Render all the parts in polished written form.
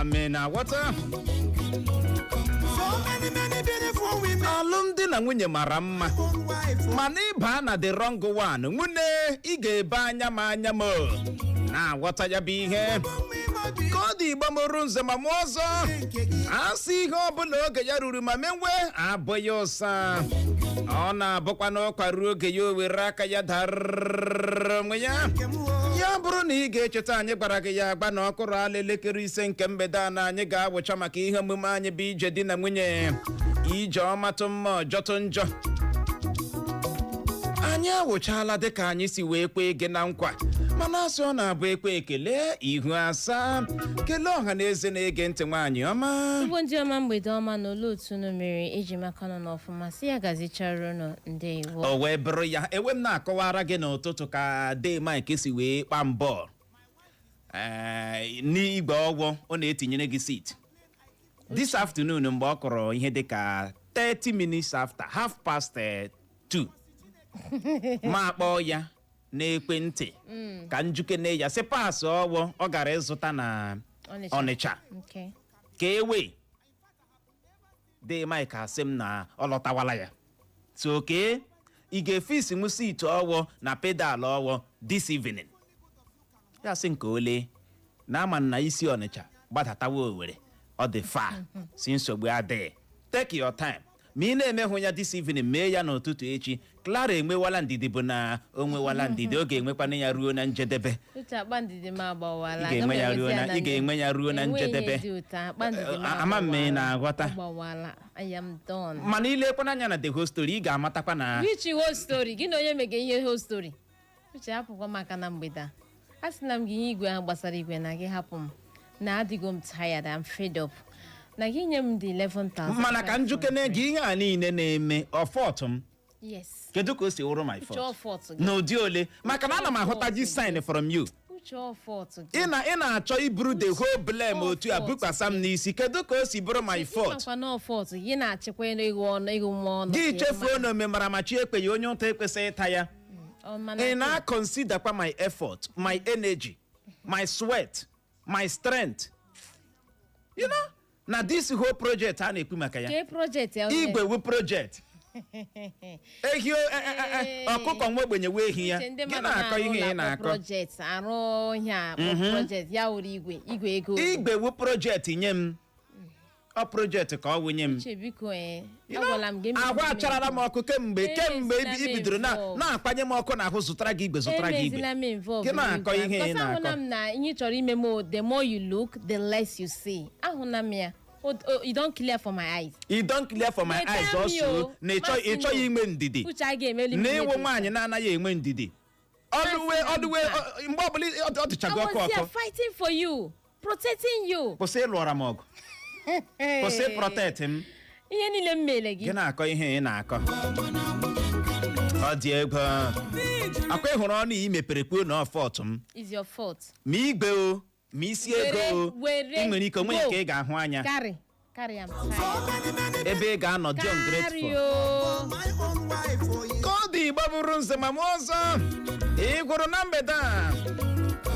Amen. Aghọta. So many, many beautiful women. Alụmdi na nwunye mara mma, Own wife. mana ịba na the wrong one, nwunye, ị ga-ebe anya m anya m na-aghọta ya bụ ihe ka ọ dị. Igbo mụrụ nze ma mụọ ọzọ, asị ihe ọbụla oge ya ruru ma menwe abụghị ụsa. Ọ na-abụkwa n'ụkwa ruo oge ya, o were aka ya dara onwe ya. Ya bụrụ na ị ga-echeta, anyị gwara gị ya agba na ọkụrụ ala elekere 5 nke mgbede a na anyị ga-awụcha maka ihe omume anyị bụ ije di na nwunye, ije ọmatụ mma, ọjọtụ njọ. Anyị awụchala dịka anyị si wee kwee gị na nkwa, mana asị ọ na-abụ ekwe ekele ihu asaa. Kelee ọha na eze na-ege ntị, nwaanyị ọma. Igbo ndị ọma, mgbede ọma. Na olee otu unu mere iji maka nọ n'ọfụma? Si ya gazichara unu, ndewo. O wee bụrụ ya, ewe m na-akọwara gị n'ụtụtụ ka Dee Mike si wee kpa mbọ n'igwe ọgwọ ọ na-etinyere gị seat this afternoon. Mgbe ọ kụrụ ihe dịka 30 minutes after half past 2, ma kpọọ ya n'ekwentị ka njukene ya sị parts ọwọ ọ gara ịzụta na Ọnịcha. Ọnịcha ka e wee Dee Mike asị m na ọ lọtawala ya. So kee ị ga-efisi nwu seat ọwọ na pedal ọwọ this evening? Ya sị nke ole na ama na isi Ọnịcha gbadatawa Owere, ọ dị fa si nsogbu adịghị, take your time. Ma ị na-emehụ ya this evening, mee ya n'ụtụtụ echi. Clara enwewala ndidi, bụ na o nwewala ndidi, ọ ga-enwekwana ya ruo na njedebe. Uche, akpa ndidi m agbawala. Ị ga-enwe ya ruo na- ị ga-enwe ya ruo na njedebe. Enweghị dị ụtọ, akpa ndidi m Ama m ị agbawala. na-aghọta. Agbawala. I am done. Mana ilekwana anya na the whole story, ị ga-amatakwa na Which whole story? Gị na onye mege ihe whole story? Uche, hapụkwa maka na mgbede a, a sị na m gị ihe igwe ahụ gbasara igwe na gị hapụ m na adịgo m tired, I'm fed up na gị nye m the 11,000. Mana ka njukene gị, ihe a niile na-eme, ọ fault m? Yes. Kedu ka o si wụrụ my Uche, ọ fault? fault gị. N'ụdị ole? Maka na ana m ahụta ji sign from you. Uche, ọ fault gị. Ị na-achọ iburu the whole blame otu a fault. bukwasa m n'isi. Kedu ka o si bụrụ my fault? Ịmakwa na ọ fault gị na-achịkwa ịghụ ọnụ, ịghụ nwa ọnụ Gị ka ị chefuo na omemara ma chi ekpeghị, onye ụta ekwesịghị ịta ya. Ọ mana Ị na-consider kwa my effort, my energy, my sweat, my strength, na this whole project a na-ekwu maka ya. Kee project ya? Igwe wu project ehi ọkụkọ nwa ogbenye wee ehi ya. Uche, ndị Gị mmadụ na-akọ na-arụ ihe ụlọ ị akpọ na-akọ. Project arụ ihe a akpọ project ya wuru igwe, igwe ego. Igwe wu project nye m, ọ project ka ọ wụnye m. Uche, biko, ee. You know, Agwala m gị ahụ acharala m ọkụ kemgbe kemgbe Emezila m i bidoro na involve. na-akpanye m ọkụ n'ahụ, zụtara gị igwe, zụtara gị igwe. Emezila m involve. Gị na-akọ ihe ị Because ahụla na-akọ. m na ihe ị chọrọ ime m o, the more you look, the less you see. Ahụla m ya. O, you don clear for my eyes. You don clear for my Weta eyes m also yo. na Masị ị chọghị m. inwe ndidi. Uche, a ga-emeli m Na ihe ịwụ dị nwaanyị na-anaghị enwe ndidi ọdụwe ọdụwe mgbe ọbụla ọ dịchago I ọkụ was here ọkụ. fighting for you, protecting you. Kwụsị ịlụọra m ọgụ, kwụsị protect m. Ihe niile m mere gị. Gị na-akọ ihe ị na-akọ, ọ dị egwu. Akwa ị hụrụ ọnụ ị mepere kwuo na ọ fault m. Is your fault. Ma igwe o, ma isi ego o, Were, ị nwere ike onwe go. nke ị ga-ahụ anya. Carry, carry am. Tired. Ebe ị ga-anọ dị Carry ungrateful. o. My own wife for you. Ka ọ dị, Igbo bụrụ nze ma m ọzọ, ị gwụrụ na mgbede a,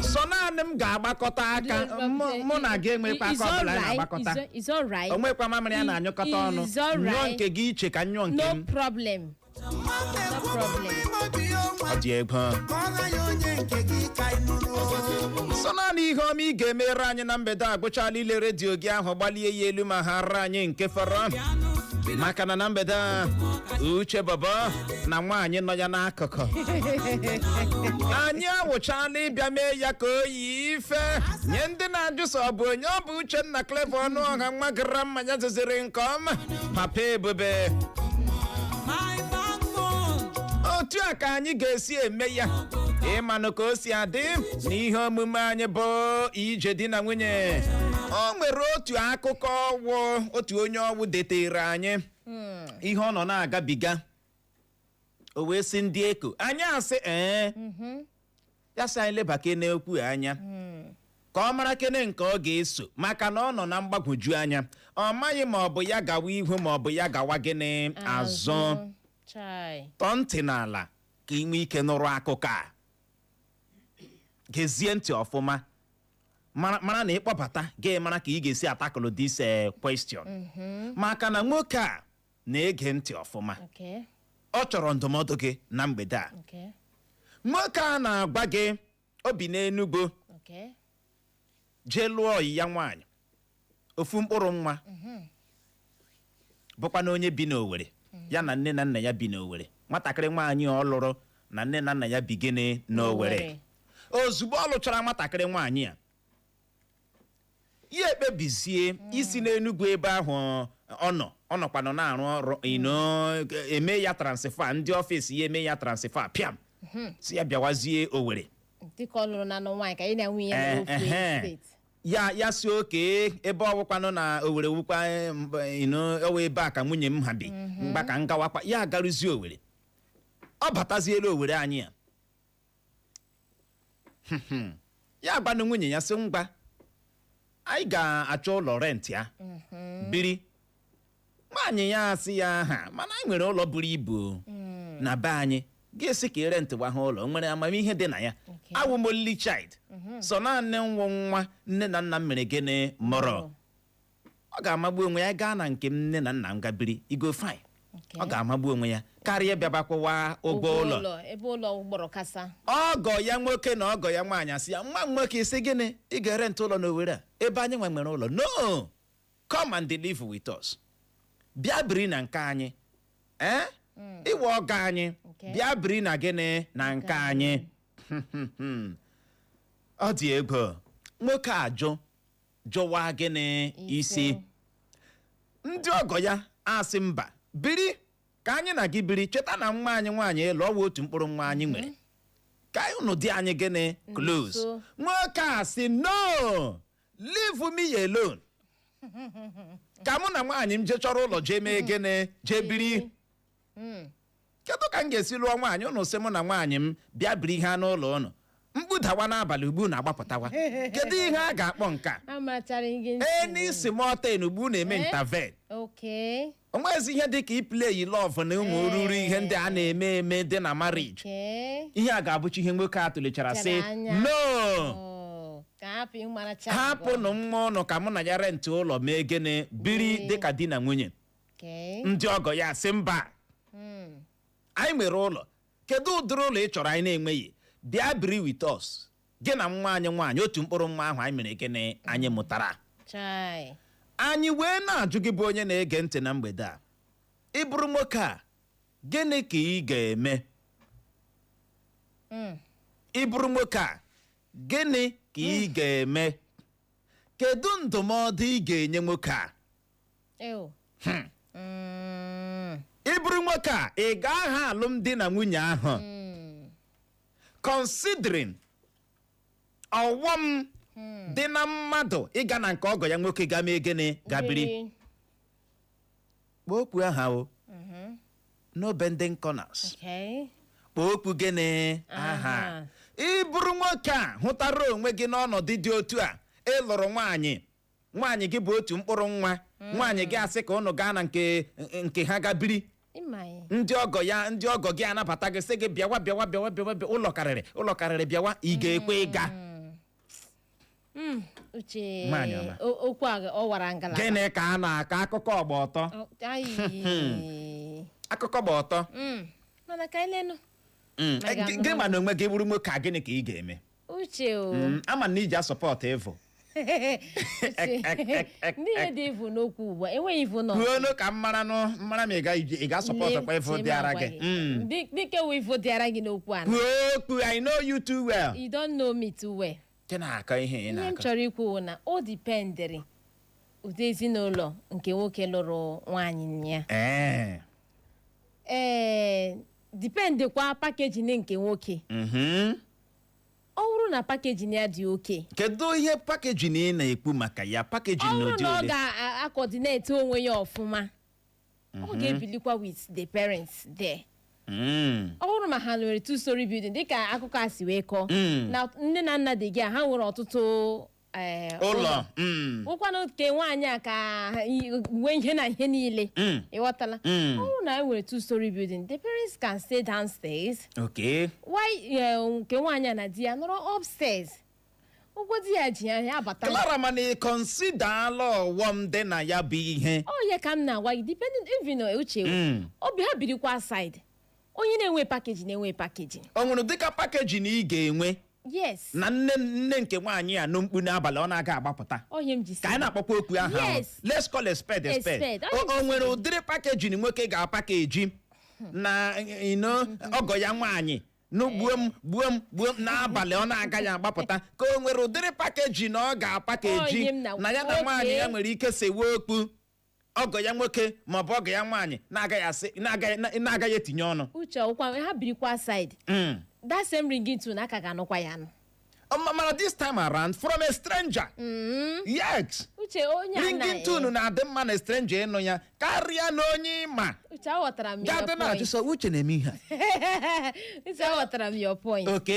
sọ naanị m ga-agbakọta aka mụ na gị enwekwa aka ọbụla anyị na-agbakọta. It's alright. Onwekwa mamịrị a na-anyụkọta ọnụ. It's alright. Nyụọ nke gị iche ka nyụọ nke No m. problem. No problem. Ọ dị egwu. Sọ naanị ihe ọma ị ga-emere anyị na mgbede a gwụchala ile redio gị ahụ, gbalie ya elu ma ha ra anyị nke fọrọ, maka na na mgbede a, Uche Bọbọ na nwaanyị nọ ya n'akụkụ, anyị awụchala ịbịa mee ya ka o yi ife nye ndị na-ajụ sọ ọ bụ onye ọ bụ. Uchenna Clever ọnụ ọha, nwa gara mmanya zoziri nke ọma, Papa Ebube. My backbone. Otu a ka anyị ga-esi eme ya, ịmanụ ka o si adị n'ihe omume anyị bụ ije di na nwunye. O nwere otu akụkọ ọwụ otu onye ọwụ detere anyị, ihe ọ nọ na-agabiga, o wee sị ndị eko anyị asị ee, ya sị anyị lebake n'okwu anya ka ọ mara kene nke ọ ga-eso, maka na ọ nọ na mgbagwoju anya, ọ maghị ma ọ bụ ya gawa ihu ma ọ bụ ya gawa gịnị azụ. Chai. Tọọ ntị n'ala ka ị nwee ike nụrụ akụkọ a. Gezie ntị ọfụma. Mara mara na ịkpọbata gị, mara ka ị ga-esi a-tackle this question, maka na nwoke a na-ege ntị ọfụma. Ọ chọrọ ndụmọdụ gị na mgbede a. Nwoke a na-agwa gị obi n'Enugwu jee lụọ ọyị ya nwaanyị, ofu mkpụrụ nwa, bụkwa na onye bi n'Owere. Ya na nne na nna ya bi n'Owere. Nwatakịrị nwaanyị ọ lụrụ na nne na nna ya bi gịnị? N'Owere. N'Owere. Ozugbo ọ lụchara nwatakịrị nwaanyị a, ya ekpebizie isi n'Enugwu ebe ahụ ọ nọ, ọ nọkwanụ na-arụ ọrụ ino, eme ya transfer. Ndị office ya eme ya transfer pịam, si ya bịawazie Owere. Dịka ọ lụrụ na anụ nwaanyị, ka anyị na nwunye ya n'ofu steeti. Ya si oke ebe ọ wụkwanụ na Owere wụkwa ino ọwa ebe a ka nwunye m ha bi mgba, ka m gawakwa. Ya agaruzie Owere, ọ bataziela Owere anyị a, ya gbanụ nwunye ya sị, "Ngwa, anyị ga-achọ ụlọ rent ya biri." Nwaanyị ya asị ya, "Ha, mana anyị nwere ụlọ buru ibu na be anyị, ga-esi ka rent gwa ha ụlọ nwere amamihe dị na ya. Awụ m only child, so naanị nwụ nwa nne na nna m mere gịnị mụrụ. Ọ ga-amagbu onwe ya gaa na nke m nne na nna m gabiri igo fine." Ọ ga-amagbu onwe ya karịa ịbịaba kwụwa ụgwọ ụlọ. Ebe ụlọ gbọrọ kasa. Ọgọ ya nwoke na ọgọ ya nwaanyị asị ya, "Nwa m nwoke, isi gịnị? Ị ga-ere ntụ ụlọ n'Owere a ebe anyị nwe nwere ụlọ? No, come and live with us. Bịa biri na nke anyị. Ee, ịwa ọgọ anyị." "Bịa biri na gịnị? Na nke anyị." Ọ dị ego. Nwoke ajụ, jụwa gịnị isi. Ndị ọgọ ya asị, "Mba, biri ka anyị na gị biri. Cheta na nwa anyị nwaanyị ịlụ ọwa otu mkpụrụ nwa anyị nwere, ka unu dị anyị gịnị? Close." Nso. Nwoke a sị, "No, leave me alone, ka mụ na nwaanyị m jee chọrọ ụlọ, jee mee gịnị? Jee biri. Kedu ka m ga-esi lụọ nwaanyị, unu sị mụ na nwaanyị m bịa biri ha n'ụlọ ụnụ? Mkpudawa n'abalị ugbu na-agbapụtawa. Kedu ihe a ga-akpọ nke a?" Amachara gị. Any small thing ugbu na-eme Eh? intervene. Onwezi ihe dị ka i-play love na ụmụ oruru ihe ndị a na-eme eme dị na marriage. Ihe a ga-abụcha ihe nwoke a tụlechara sị, Chara anya. "No." Oh, ka hapụ ịmaracha. Hapụnụ nwa ụnụ ka mụ na ya rent ụlọ, mee gịnị? Biri dịka di na nwunye." Ndị ọgọ ya sị, "Mba, anyị nwere ụlọ. Kedu ụdịrị ụlọ ị chọrọ anyị na-enweghị? Bịa biri with us, gị na nwa anyị nwaanyị, otu mkpụrụ nwa ahụ anyị mere gịnị? Anyị mụtara." Chai. Anyị wee na-ajụ gị bụ onye na-ege ntị na mgbede a, ị bụrụ nwoke a, gịnị ka ị ga-eme? Ị bụrụ nwoke a, gịnị ka ị ga-eme? Kedu ndụmọdụ ị ga-enye nwoke a? Ew. Ị bụrụ nwoke a, ị ga-aha alụmdi na nwunye ahụ, considering ọghọm dị na mmadụ ịga na nke ọgọ ya nwoke ga mee gịnị? Ga biri. Biri. Kpọọ okwu aha o, no bending corners. Kpọọ okwu gịnị? Aha. Aha. Ị bụrụ nwoke a hụtara onwe gị n'ọnọdụ dị otu a, ịlụrụ nwaanyị, nwaanyị gị bụ otu mkpụrụ nwa, nwaanyị gị asị ka ụnụ gaa na nke ha ga biri. Ịma ya. Ndị ọgọ ya, ndị ọgọ gị anabata gị, sị gị bịawa, bịawa, bịawa, bịawa, bịawa, ụlọ karịrị, ụlọ karịrị, bịawa. Ị ga-ekwe ịga? Uche. Nwaanyị ọma. Okwu a ọ wara ngalaba. Gịnị ka a na-akọ? Akụkọ ọgba ọtọ. Ayi. Akụkọ gba ọtọ. Mana ka anyị lenụ. Ma ga-anụ. Gị ma na onwe gị bụrụ nwoke a, gịnị ka ị ga-eme? Uche o. Ama na iji a-support ịvụ. Uche. Ndị ihe dị ivu n'okwu ugbu a, enweghị ivu nọ. Kwuonu ka m mara nụ, mara ma ị ga-a-support kwa ịvụ dị ara gị. Dike wụ ivu dị ara gị n'okwu a. Kwuo okwu. I know you too well. You don't know me too well. Gị na-akọ ihe ị Ihe m na-akọ. chọrọ ikwu bụ na o dependịrị ụdị ezinụlọ nke nwoke lụrụ nwaanyị ya. Ee, dependịkwa packaging nke nwoke. Ọ bụrụ na packaging ya dị oke. Kedu ihe packaging ị na-ekwu maka ya? Ọ Packaging bụrụ n'ụdị na ọ ole? ga-a-coordinate onwe ya ọfụma, ọ ga-ebilikwa with the parents there. Ọ bụrụ ma ha nwere two story building, dịka akụkọ a si wee kọọ, na nne na nna dị gị a, ha nwere ọtụtụ ụlọ. Ụkwanụ nke nwaanyị a ka nwee ihe na ihe niile. Ịghọtala? Mm. Ọ bụrụ na e nwere two story building, the parents can stay downstairs. Why nke nwaanyị a na di ya nọrọ upstairs? Ụgwọ di ya ji ya, ya abata. Clara, mana ị considerala ọghọm dị na ya bụ ihe? Ọ ya ka m na-agwa gị, depending even uche, obi ha birikwa side, onye na-enwe package na-enwe package. O nwere dịka package na ị ga-enwe Yes. na nne nke nwaanyị a nụ mkpu n'abalị, ọ na-aga agbapụta. Onye m ji Ka anyị na-akpọkwa okwu ahụ ahụ. Yes. Let's call a spade a A spade. spade. O nwere ụdịrị package nwoke ga-apackage na ino ọgọ ya nwaanyị nụ gbuo m, gbuo m, gbuo m n'abalị, ọ na-agaghị agbapụta? Ka o nwere ụdịrị package na ọ ga-apackage Onye m na ya na nwaanyị ya nwere ike sewe okwu, ọgọ ya nwoke maọbụ ọgọ ya nwaanyị na-agaghị asị, na-agaghị etinye ọnụ? Uche, ọkwa ha birikwa side, that same ringing tone aka ga-anụkwa ya nụ. Mana this time around, from a stranger, yes. Uche, onye a Ringing tone na-adị mma na stranger ịnụ ya karịa na onye ịma. Uche, aghọtara m your Ga-adị na-ajụ point. sọ Uche na-eme ihe a. Uche, aghọtara m your point. Otu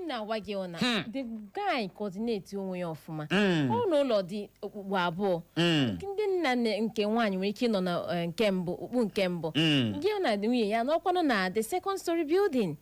m na-agwa gị na the guy coordinate onwe ya ọfụma. Ọ na ụlọ dị okpukpu abụọ. Ndị nna nke nwaanyị nwere ike ịnọ na nke mbụ, okpu nke mbụ. Gị na nwunye ya n'ọkwanụ na the second story building.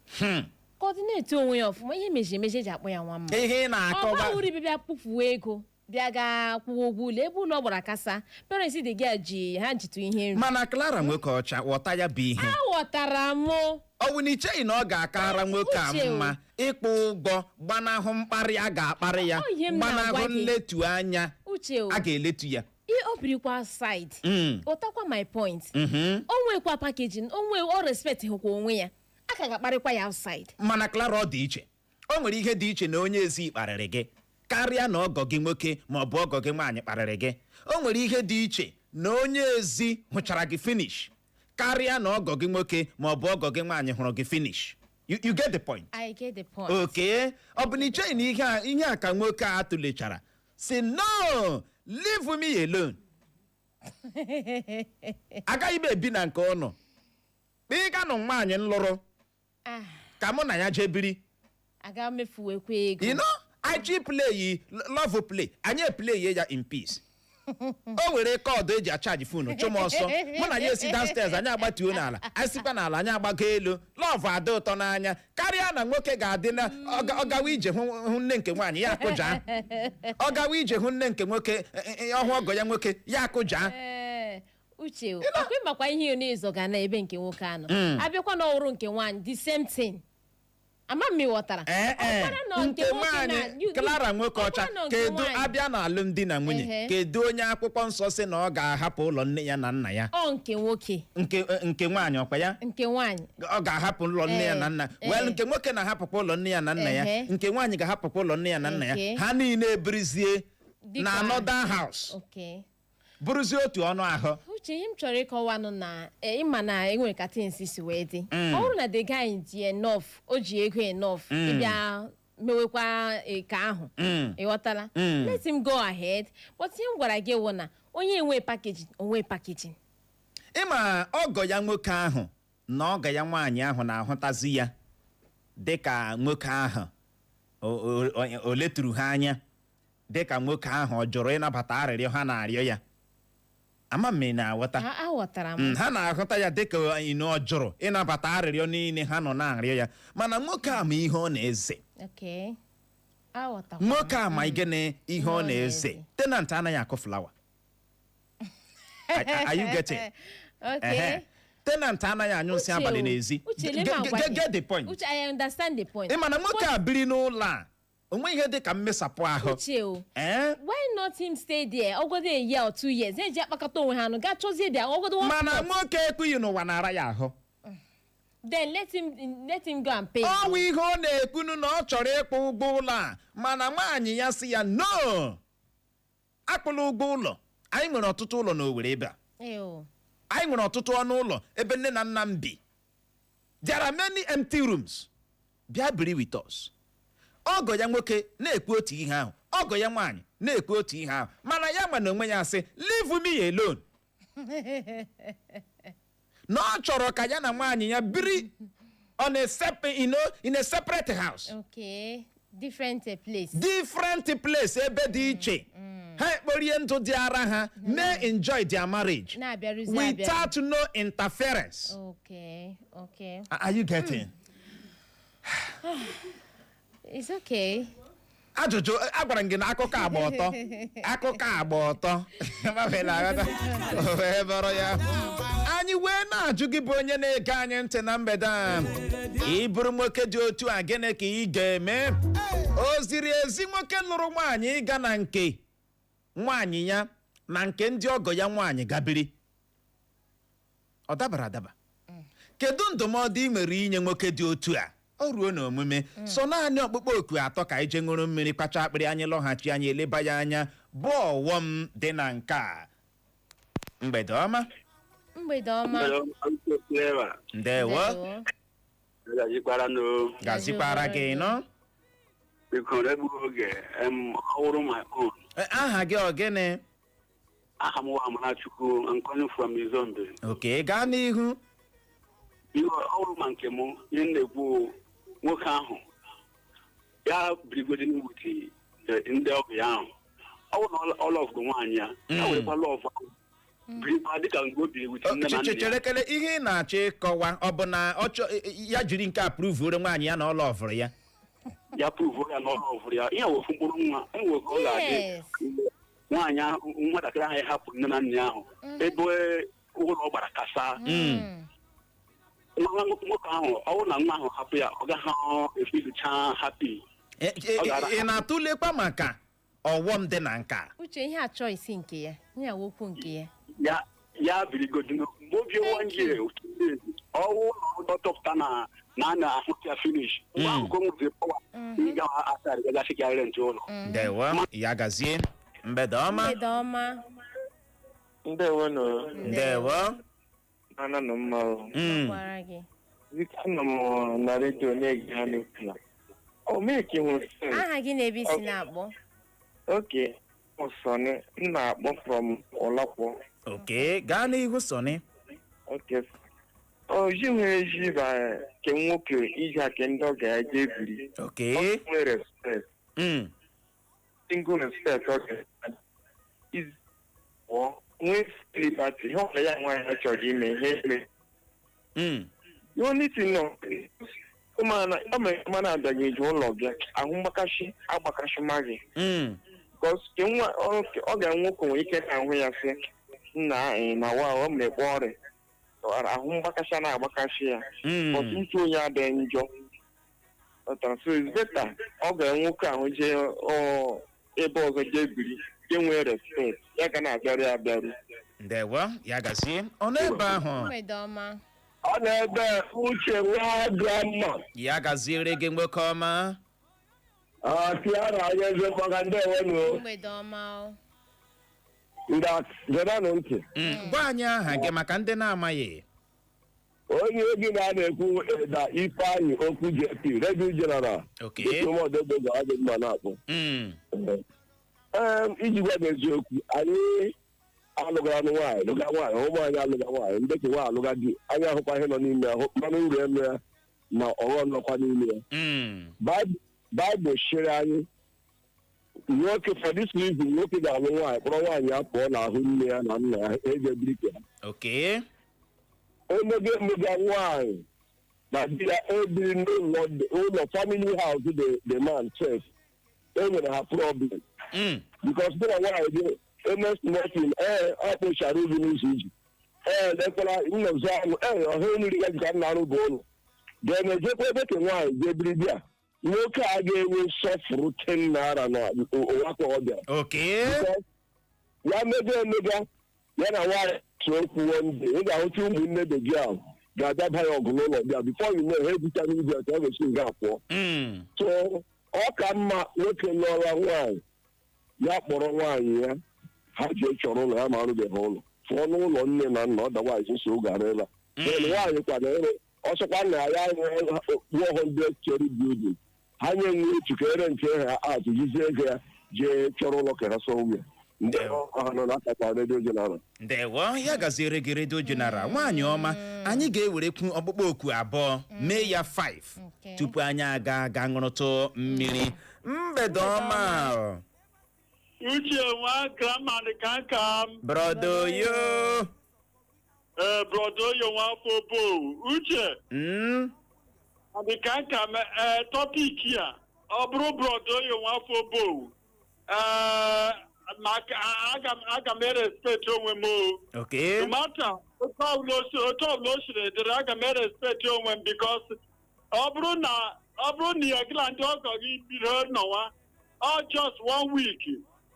Coordinate onwe ya ọfụma, ihe mejiri emeji eji akpọ ya nwa mma. Ihe ị Ọ na-akọwa bawuru ibe bịa kpụfuo ego, bịa gaa kwụọ ụgwọ ụlọ ebe ụlọ gbara kasa, parents dị gị ji ha jitụ ihe nri. Mana Clara, nwoke ọcha, ghọta ya bụ ihe. Aghọtara m. Ọ bụ na icheghị na ọ ga-akara nwoke a Uche o. mma ịkpụ ụgwọ, gbanahụ mkparị a ga-akparị ya, Ọ ihe m na-agwa gbanahụ gị. nletu anya Uche o, a ga-eletu ya? Ihe o birikwa side, ghọtakwa my point. O nwekwa packaging, o nwe, o respect hụkwa onwe ya, a ka ga-akparịkwa ya outside. Mana Clara, ọ dị iche. O nwere ihe dị iche na onye ezi kparịrị gị karịa na ọgọ gị nwoke ma ọ bụ ọgọ gị nwaanyị kparịrị gị. O nwere ihe dị iche na onye ezi hụchara gị finish karịa na ọgọ gị nwoke ma ọ bụ ọgọ gị nwaanyị hụrụ gị finish. You get the point? I get the point. Okay, ọ bụ na icheghị na ihe a ka nwoke a tụlechara si, "No, leave me alone, agaghị m ebi na nke ụnụ, ịganụ nwaanyị m lụrụ Ah, ka mụ na ya jee biri"? Aga mefuwekwa ego. IG play love play, anyị eplay ya in peace. O were cord eji acharge phone chụ m ọsọ, mụ na ya esi downstairs, anyị agbatuo n'ala, anyị sikwa n'ala, anyị agbago elu. Love adị ụtọ n'anya karịa na nwoke ga-adị na ọ gawa ije hụ nne nke nwaanyị, ya akụja. Ọ gawa ije hụ nne nke nwoke, ọhụ ọgọ ya nwoke, ya akụja. Ee, Uche, ọkwa ịmakwa ihe na-ezo ga na ebe nke nwoke anọ abịakwa na ọrụ nke nwaanyị, the same thing. Ama m ịghọtara. Ee ee Ọkwara na nke nwoke nwaanyị Clara, nwoke ọcha, ọkwara na nke kedu nwaanyị. Abịa na alụmdi na nwunye, kedu onye akwụkwọ nsọ sị na ọ ga-ahapụ ụlọ nne ya na nna ya? Ọ nke nwoke. Nke nwaanyị, ọkwa ya? Nke nwaanyị. Ọ ga-ahapụ ụlọ nne ya na nna. Well, nke nwoke na-ahapụkwa ụlọ nne ya na nna ya. Nke nwaanyị ga-ahapụkwa ụlọ nne ya na nna ya. Ha niile ebirizie na another house, bụrụzie otu ọnụ ahụ. Uche, ihe m chọrọ ịkọwanụ na ịma na enwere ka things si wee dị. Ọ bụrụ na the guy ji enough, o ji ego enough ịbịa mewekwa ka ahụ, ị ghọtala? Let him go ahead, but ihe m gwara gị wụ na onye enwe packaging, onwe packaging. Ịma ọgọ ya nwoke ahụ na ọgọ ya nwaanyị ahụ na-ahụtazi ya dịka nwoke ahụ o leturu ha anya, dịka nwoke ahụ ọ jụrụ ịnabata arịrịọ ha na-arịọ ya. Ama m ị na-aghọta. Aghọtara m. Ha na-ahụta ya dịka ino ọ jụrụ ịnabata arịrịọ niile ha nọ na-arịọ ya, mana nwoke a ma ihe ọ na-eze. Okay, aghọtakwara m. Nwoke a ma gịnị ihe ọ Ọ na-eze. na-eze. Tenant anaghị akụ flower. Are you getting? Okay. Ehe. Tenant anaghị anyụ nsị Uche abalị o, n'ezi. Uche, let me agwa gị. Get the point. Uche, I understand the point. Ị ma na nwoke a biri n'ụlọ a, onwe ihe dị ka mmesapụ ahụ. Uche o, Ee? why not him stay there ogodo a year or 2 years, eji akpakọta onwe ha nụ gaa chọzie there ogodo one Mana plot. nwoke ekwughị n'ụwa na-ara ya ahụ. Then let him go and pay. Ọ bụ ihe ọ na-ekwunu na ọ chọrọ ịkwụ ụgwọ ụlọ a, mana nwaanyị ya si ya, "No, akwụla ụgwọ ụlọ. Anyị nwere ọtụtụ ụlọ n'Owerri ebe a. Ew. Anyị nwere ọtụtụ ọnụ ụlọ ebe nne na nna m bi. There are many empty rooms. Bịa biri with us." Ọgọ ya nwoke na-ekwu otu ihe ahụ, ọgọ ya nwaanyị na-ekwu otu ihe ahụ, mana ya nwa na onwe ya sị, "Leave me alone," na ọ chọrọ ka ya na nwaanyị ya biri on a sep you know, in a separate house. Okay, different place. Different place, ebe dị iche, ha ekporie ndụ dị ara ha, may enjoy their marriage Na-abịarụzi abịa. without no interference. Okay. Are you getting? It's okay. Ajụjụ agwara m gị na akụkọ agba ọtọ, akụkọ agba ọtọ. Mabela aghọta. O wee bụrụ ya, anyị wee na-ajụ gị bụ onye na-ege anyị ntị na mgbede a, ị bụrụ nwoke dị otu a, gịnị ka ị ga-eme? O ziri ezi nwoke lụrụ nwaanyị ịga na nke nwaanyị ya na nke ndị ọgọ ya nwaanyị gabiri? Ọ dabara adaba? Kedu ndụmọdụ ị nwere inye nwoke dị otu a? O ruo n'omume so naanị ọkpụkpọ oku atọ ka anyị jee ṅụrụ mmiri, kpacha akpịrị. Anyị lọghachi, anyị eleba ya anya, bụ ọghọm dị na nke a. Mgbede ọma. Mgbede ọma. Clever. Ndewo. Gazikwara n'o. Gazikwara gị nọ. Biko, egbughị oge em ọwụrụ my own. Aha gị ọ gịnị? Aha m wa Amarachukwu. I'm calling from Izombe. Okay, gaa n'ihu. Biko, ọwụrụ ma nke mụ, ihe m na-ekwu, nwoke ahụ ya birigodi n'wuti ndị ọgụ ya ahụ, ọ bụrụ na ọ love nwaanyị ya, ya werekwa love ahụ birikwa dịka mgbe o biri with nne na nna ya. Chere kele, ihe ị na-achọ ịkọwa, ọ bụ na ọ chọ ya jiri nke a prove nwaanyị ya na ọ loverụ ya? Ya prove ya na ọ loverụ ya. Ihe wefu mkpụrụ nwa enwe ka ọ ga-adị. Nwaanyị ahụ, nwatakịrị ahụ hapụrụ nne na nna ya ahụ ebe ụlọ gbara kasa. Nwa nwoke ahụ, ọ bụrụ na nwa ahụ hapụ ya, ọ gaghị efeelicha happy. Ị na-atụlekwa maka ọghọm dị na nke a? Uche, ihe a choice nke ya, ihe a okwu nke ya. Ya ya birigodi mgbe obi one year, 2 years, ọwụ na ọ chọpụta na a na-ahụta ya finish, mgbe ahụ ka o nweziri power ịga asarị gagasị ka rent ụlọ. Ndewo, ya gazie. Mgbede ọma. Mgbede ọma. Ndewonu. Ndewo. Ana nọ mma o. Gwara gị. Biko, anọ m na redio na-ege ha n'okwu na o mee ka ị nwere sense. Aha gị na ebe isi na-akpọ? Okay, Sọnị, m na-akpọ from Ụlọkwụ. Okay, gaa n'ihu, Sọnị. Okay. O ji nwere ezi ba ke nwoke iji ake ndị ọ ga-eje ebiri. Ọ nwere respect. Single respect ọ ga iz pụọ nwee liberty ihe ọbụla ya nwaanyị ya chọrọ ime ihe eme. The only thing nọ ụmụana ọ ma na-abịaghị eji ụlọ gị ahụ mgbakashi agbakashi ma gị. Because ke nwa ọ ga nwoke nwere ike na-ahụ ya sị nna anyị na wa ọ mere kpọ ọrịa ahụ mgbakashi a na-agbakashi ya. But uche onye adịghị njọ. Ọtara, so it's better ọ ga nwoke ahụ jee ebe ọzọ jee biri, jee nwee respect, ya ga na-abịaru ya abịaru. Ndewo, ya gazie. Ọ nọ ebe ahụ. Mgbede ọma. Ọ na-ebe Uche nwa grandma. Ya gaziere gị, nwoke ọma. Tiara onye eze mgbaka, ndewonu. Mgbede ọma o. Ndị gerenụ ntị. Gwa anyị aha gị maka ndị na-amaghị. Onye gị na na-ekwu Eda Ifeanyị Okwu JP, Radio General. Ụmụọdegbe ga-adị mma na-akpọ. Ee, iji gwa gị eziokwu, anyị alụgara nwaanyị, lụga nwaanyị, ụmụ anyị alụga nwaanyị, ndị ka nwaanyị alụga di, anyị ahụkwa ihe nọ n'ime ahụ, mmanụ uru eme ya na ọghọm nọkwa n'ime ya. Baịbụl chịrị anyị nwoke, for this reason, nwoke ga-alụ nwaanyị, kpọrọ nwaanyị ya pụọ n'ahụ nne ya na nna ya, eje biri ka ya. Emega emega nwaanyị na di ya ebiri n'ụlọ, ụlọ family house, the man chef e nwere ha problem. Because dị na nwaanyị dị eme small thing, ee, ọ kpochara ubi n'ụzọ iji ee lekwara nnọzọ ahụ, ee, ọha nri ya jikwa nna arụ bụ ụlọ then ejekwa ebe ka nwaanyị jee biri di a, nwoke a ga-enwe nsọfụrụ 10 naira na ụwa ka ọ bịara. Ya mega emega ya na nwaanyị tụ okwu, one day ị ga-ahụta ụmụnne the girl ga-abịa ba ya ọgụ n'ụlọ bịa. Before you know, ha ebucha n'igwe ka ọ ga-esi nga pụọ. So ọ ka mma nwoke lụọla nwaanyị, ya kpọrọ nwaanyị ya, ha jee chọrọ ụlọ ya ma arụbeghị ụlọ, pụọ n'ụlọ nne na nna, otherwise nsogbu gara ebe a. Then nwaanyị kwana ịrụ ọsọkwa na ya 100 story building, ha nye nwe otu ka ere nke ha atụ jizie ego ya jee chọrọ ụlọ ka ha sọ nwunye ndị ha nọ n'akakwa Radio General. Ndewo, ya gaziere gị, Radio General. Nwaanyị ọma, anyị ga-ewerekwu ọkpụkpọ oku abụọ, mee ya 5 tupu anyị aga aga ṅụrụtụ mmiri. Mgbede ọma. Uche nwa grandma dị ka nka m. Brother yo. Ee, brother yo nwa afọ bo Uche. Dị ka nka m, ee, topic a Ọ bụrụ brother Oyo nwafọ Obowu, ee, maka aga m erespect onwe m o. No matter otu ọbụla o siri dịrị, aga m erespect onwe m, because ọ bụrụ na ya gị na ndị ọgọ gị bido nọwa, ọ just one week,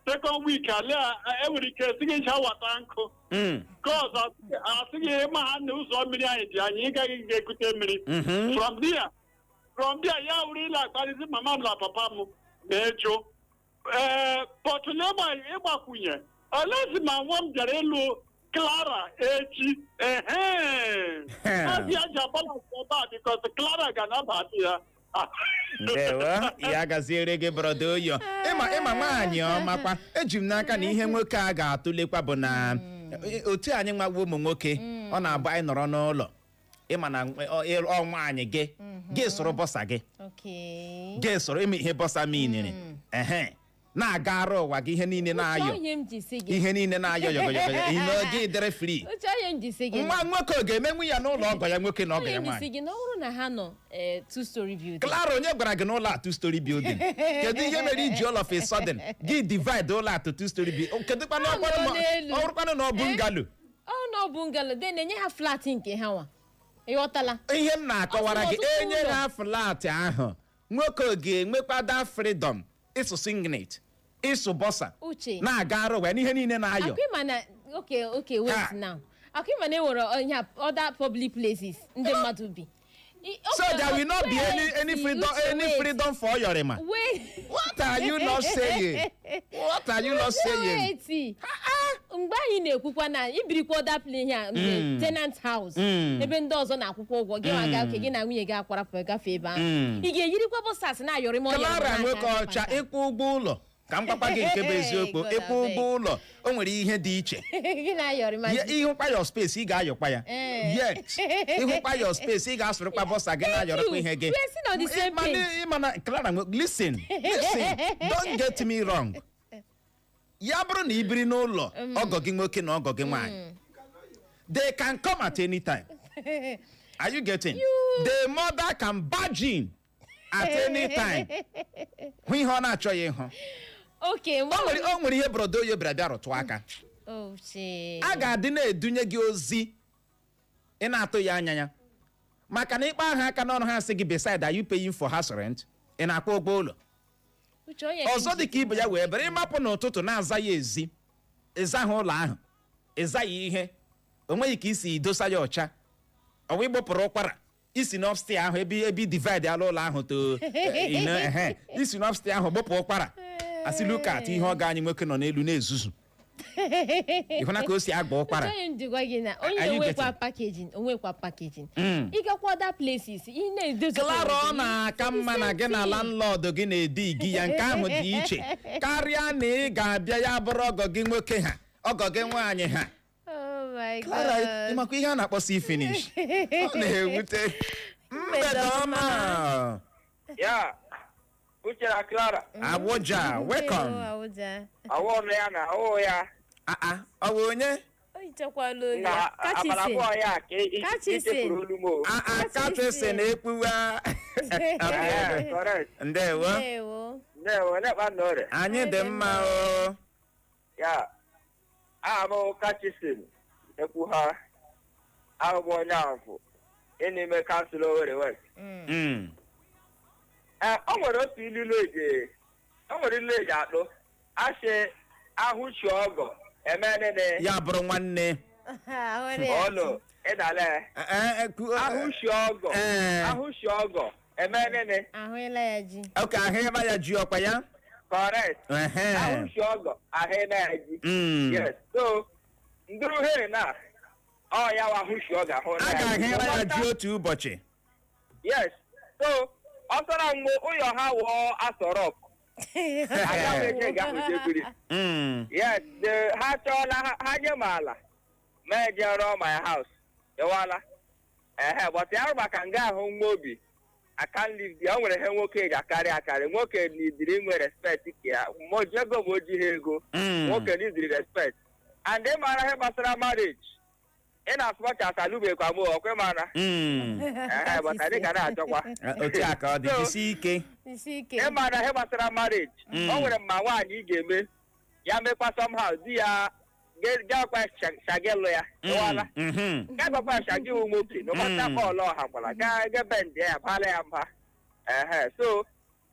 second week, ala enwere ike sị gị ncha wata nkụ. Nke ọzọ, asị gị ịma ha na ụzọ mmiri anyị dị, anyị ịgaghị ga-ekute mmiri. From there ya wuru ile akparịzi mama m na papa m ma ejụ ee pọtụlụ ịgbakwunye olezi ma nwa m bịara ịlụ Clara echi, ehe, azị ya ji abalance ebe a, because Clara ga-anabata ya. Ndewo, ya gaziere gị, brother Oyo. Ịma nwaanyị ọmakwa, eji m n'aka na ihe nwoke a ga-atụlekwa bụ na otu anyị nwawo ụmụ nwoke, ọ na-abụ anyị nọrọ n'ụlọ, ịma na ọ nwaanyị gị gị sụrụ boxer gị, gị sụrụ ime ihe boxer miniri, ehe, na-aga arụ ụwa gị, ihe niile na-ayọ. Uche, onye m ji si gị. Ihe niile na-ayọ yọgọyọgọ, ime gị dịrị free. Uche, onye m ji si gị. Nwa nwoke ọ ga-emenwu ya n'ụlọ ọgọ ya nwoke na ọgọ Onye ya m ji si nwaanyị? gị na ọ bụrụ na ha nọ two story building. Clara, onye gwara gị n'ụlọ a two story building? Kedu ihe mere iji all of a sudden gị divide ụlọ atụ two story building? Kedu kwanụ? Ha nọ n'elu. Ọ bụrụkwanụ na ọ bungalow? Ọ na ọ bungalow, then enye ha flat nke ha nwa, ịghọtala? Ihe m na-akọwara gị, Ọ sị na ọtụtụ enye ụlọ. ha flat ahụ, nwoke ga-enwekwada freedom ịsụ singlet, ịsụ boxer, Uche. na-aga arụ wee n'ihe niile na-ayọ. Akwa ịma na okay, wait. Ha. Now, akwa ịma na enwere onye other public places ndị mmadụ bi. So there will not be any freedom, Uche, any wait. freedom for Yorima. Wait. What are you not saying? What are you not saying? Wait. Mgbe anyị na-ekwukwa na ibirikwa other place a, tenant house, ebe ndị ọzọ na-akwụkwọ ụgwọ, gị nwa ga oke gị na nwunye gị akwarapụ gafee ebe ahụ, ị ga-eyirikwa boxers na-ayọrị ma Clara nwoke ọcha, ịkwụ ụgwọ ụlọ, ka m gwakwa gị nke bụ eziokwu, God, ịkwụ ụgwọ ụlọ, o nwere ihe dị iche. Gị na-ayọrị ma Ịhụkwa your space, ị ga-ayọkwa ya. Yet ịhụkwa your space, ị ga-asụrụkwa boxer gị, na-ayọrọkwa ihe gị. We are still on the same page. Ịmana Clara, listen, listen, don't get me wrong. Ya bụrụ na ị biri n'ụlọ ọgọ gị nwoke na ọgọ gị nwaanyị, they can come at any time. Are you getting? The mother can barge in at any time, hụ ihe ọ na-achọghị ịhụ. O nwere ihe brother Oyo bịara bịa rụtụ aka. Uche. A ga-adị na-edunye gị ozi ị na-atụ ya anya ya, maka na ịkpa aha aka n'ọnụ, ha sị gị, "Beside, are you paying for house rent? Ị na-akwụ ụgwọ ụlọ?" Uche, onye Ọzọ dị ka ibe ya wee bere, ịmapụ n'ụtụtụ na-aza ya ezi, ịzaghị ụlọ ahụ, ịzaghị ihe, o nweghị ka isi dosa ya ọcha, ọwa ịgbọpụrụ ụkwara isi n'upstairs ahụ, ebe divide ala ụlọ ahụ to ehe, isi n'upstairs ahụ gbọpụ ụkwara, asị, "Look at ihe ọ ga anyị nwoke nọ n'elu na-ezuzu." Ịhụna ka o si agba ụkwara? Uche, onye m ji gwa gị na onye Are you onwekwa getting? packaging, onwekwa packaging, ịgakwa other places, ị na-edozi. Clara, ọ na-aka mma na gị na landlord gị na-edi gị ya, nke ahụ dị iche karịa na ị ga-abịa ya bụrụ ọgọ gị nwoke ha, ọgọ gị nwaanyị ha. Oh my Clara, God. ịmakwa ihe a na-akpọ see finish, ọ na-ewute. Mgbede ọma. Ya, Uche na Clara. Abuja, welcome. Ndewo, Abuja. Awụ ọnụ ya na awụ ya. Ah ah, ọ bụ onye? O hichakwala olu Na ya. abalị Kachisi. 2 ya ka Kachisi. ichefuru olu m o. Ah ah, kachisi na ekpuwa. Eh, correct. Ndewo. Ndewo. Ndewo, nekpa nna ọrịa. Anyị dị mma o. Ya, aha m Kachisin ekwu ha, ahụ m onye ahụ n'ime council Owerri West. Ee, o nwere otu ilu eji, o nwere ilu eji akpụ asị ahụchi ọgọ emenene. Ya bụrụ nwanne. Ahụrụ ya. Ọlụ ịdala. Eh, eh, Ahụchi ọgọ. Ahụchi ọgọ emenene. Ahụela ya ji. Ok, ahịra ya ji ọkwa ya. Correct. Ahụchi ọgọ ahịra ya ji. Yes, so nduru here na ọ ya wa ahụchi ọgọ ahụ. A ga-ahịra ya ji otu ụbọchị. Yes, so ọ sọrọ mgbe ụyọ ha wụọ asọrọk aga m eche ga ahụ jebiri. Yes, ha chọọla ha nye m ala ma eje rụọ my house, ịwala ehe, but ya maka nga ahụ nwa obi, I can't live there. O nwere ihe nwoke ji akarị akarị, nwoke nidiri inwe respect ka ya ma o ji ego ma o jighị ego. Nwoke nidiri respect, and ị mara ihe gbasara marriage. Ị na-asụ ọcha asalubekwa m ọkwe mana. Ehe, but anyị ga na-achọkwa. Otu a ka ọ dị, jisi ike. Isi ike. Ịma na ihe gbasara marriage, o nwere mma nwaanyị ị ga-eme ya mekwa somehow di ya gakwa shagịlụ ya ịwala. Gakwa shagị wụ nwoke no matter kọọlụ ọha kwara ga ga bend ya baala ya mba. Ehe, so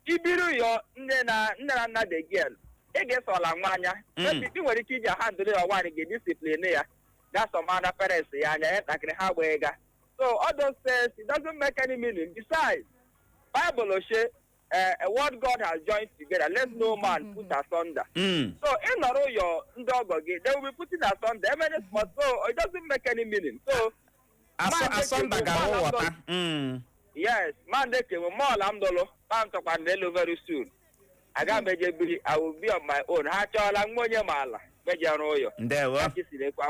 ibiru yọ nne na nne na nna the girl, ị ga-esola nwa anya. Maybe ị nwere ike iji handle ya, nwaanyị ga-ediscipline ya gasọmana parents ya anya ya ntakịrị ha gbaa ga. So all those things, it doesn't make any meaning. Besides, Bible say, what God has joined together, let no man put asunder. So ị nọrọ ụyọ ndị ọgọ gị, they will be putting asunder emene small, so it doesn't make any meaning. So asọ Man, asọmba ga-awụ wọta. Yes, man, they came mọọlụ m dụlụ ma m chọkwa na elu very soon. Aga m eje biri, I will be on my own. Ha chọọla nwa onye ma ala meje rụ ụyọ. Ndewo. Kachi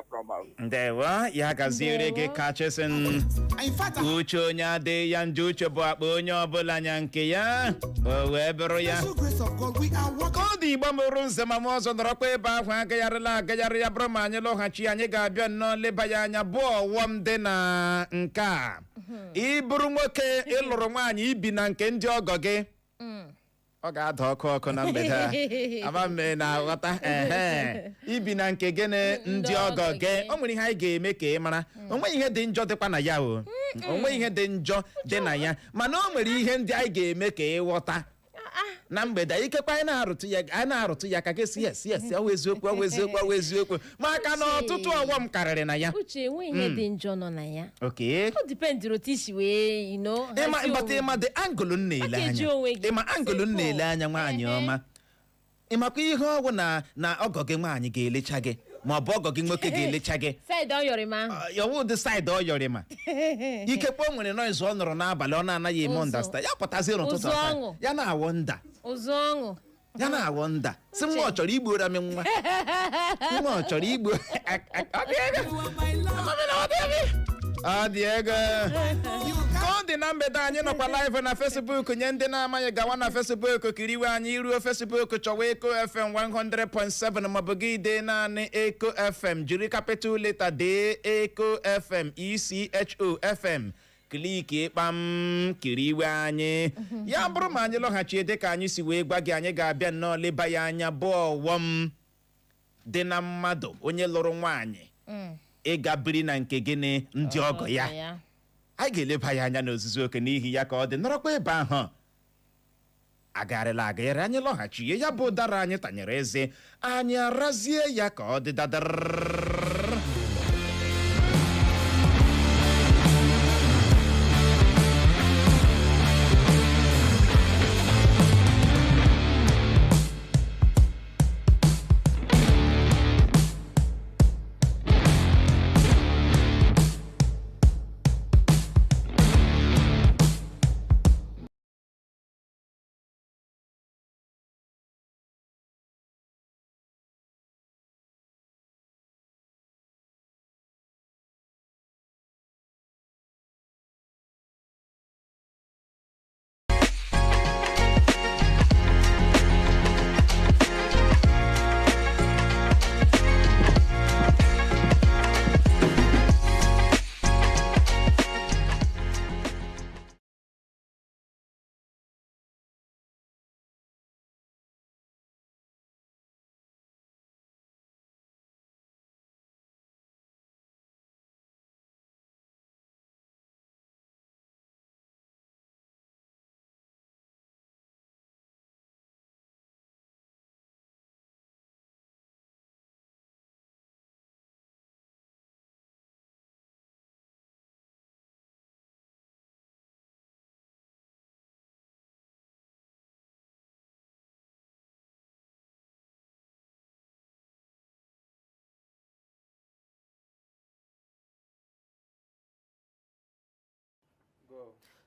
from out. Ndewo, ya gaziere gị. Ndewo. Kachisin. In fact, Uche onye adịghị ya njọ, uche bụ akpa onye ọbụla nya nke ya o wee bụrụ ya. Special grace of God, we are working. Ka ọ dị, Igbo mụrụ nze ma m ọzọ, nọrọkwa ebe ahụ, agagharịla agagharị ya bụrụ ma anyị lọghachi, anyị ga-abịa nnọọ leba ya anya bụ ọghọm dị na nke a. Ịbụrụ nwoke ịlụrụ nwaanyị, ibi na nke ndị ọgọ gị, ọ ga-ada ọkụ ọkụ na mgbede a. Ama mme na-aghọta. Ehe, ibi na nke gịnị? Ndị ọgọ gị. O nwere ihe anyị ga-eme ka ị mara. O nweghị ihe dị njọ dịkwa na ya. O nweghị ihe dị njọ dị na ya, mana o nwere ihe ndị anyị ga-eme ka ị ghọta na mgbede a. Ikekwe anyị na-arụtụ ya, anyị na-arụtụ ya ka gị si, yes, yes, ọ wụ eziokwu, ọ wụ eziokwu, ọ wụ eziokwu, maka na ọtụtụ ọghọm karịrị na ya. Uche, enweghị ihe dị njọ nọ na ya. O dependịrị otu isi wee Ịma hazie ịbata onwe. Ịma dị angle m na-ele Package anya. onwe gị. Ịma angle m na-ele anya, nwaanyị Ehe. ọma, ịmakwa ihe ọgwụ na ọgọ gị nwaanyị ga-elecha gị, ma ọ bụ ọgọ gị nwoke ga-elecha gị. Side ọ yọrọ m ahụ. Yọwụ ụdị side ọ yọrị ma ikekwe o nwere noise ọ nụrụ n'abalị ọ na-anaghị eme Ụzụ. understand, ya pụtazie n'ụtụtụ Ụzụ ọta, ọṅụ. ya na-awọ nda. Ụzụ ọṅụ. Ya na-awọ nda si nwa ọ chọrọ igbu ụra m, nwa nwa ọ chọrọ igbu. Ọ dị ego. Ọ dị ego. Ka ọ dị na mgbede, anyị nọkwa live na Facebook. Nye ndị na-amaghị, gawa na Facebook kiriwe anyị. Iruo Facebook, chọwa Eko FM 100.7, maọbụ gị dee naanị Eko FM, jiri capital letter dee Eko FM, ECHO FM, click kpam, kiriwe anyị. Ya bụrụ ma anyị lọghachie, dị ka anyị si wee gwa gị, anyị ga-abịa nnọọ leba ya anya bụ ọghọm dị na mmadụ onye lụrụ nwaanyị ịga biri na nke gịnị? Ndị ọgọ ya. Anyị ga-eleba ya anya n'ozuzu oke. N'ihi ya, ka ọ dị, nọrọkwa ebe ahụ, agagharịla agagharị. Anyị lọghachie, ya bụ ụdara anyị tanyere eze, anyị arazie ya ka ọ dị dadarịrị.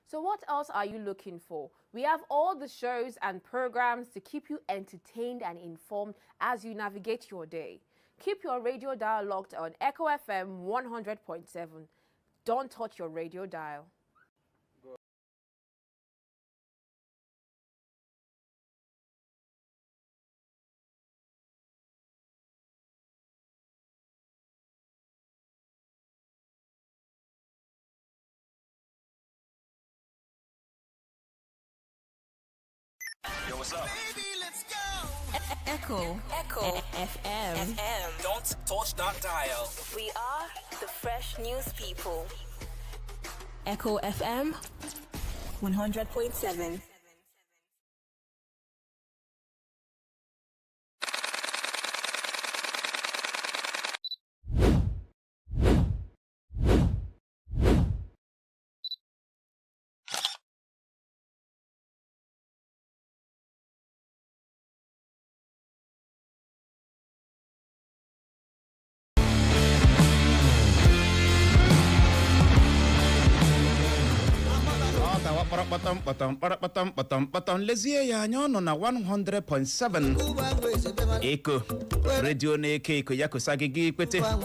So, what else are you looking for? We have all the shows and programs to keep you entertained and informed as you navigate your day. Keep your radio dial locked on Echo FM 100.7. Don't touch your radio dial. Echo. Echo. FM. FM. Don't touch that dial. We are the fresh news people. Echo FM 100.7. Ọ dawa kpọrọkpọtọm kpọtọm kpọrọkpọtọm kpọtọm kpọtọm. Lezie ya anya, ọ nọ na 100.7 Eko Redio na-eko eko ya kosa gị gị kwete ka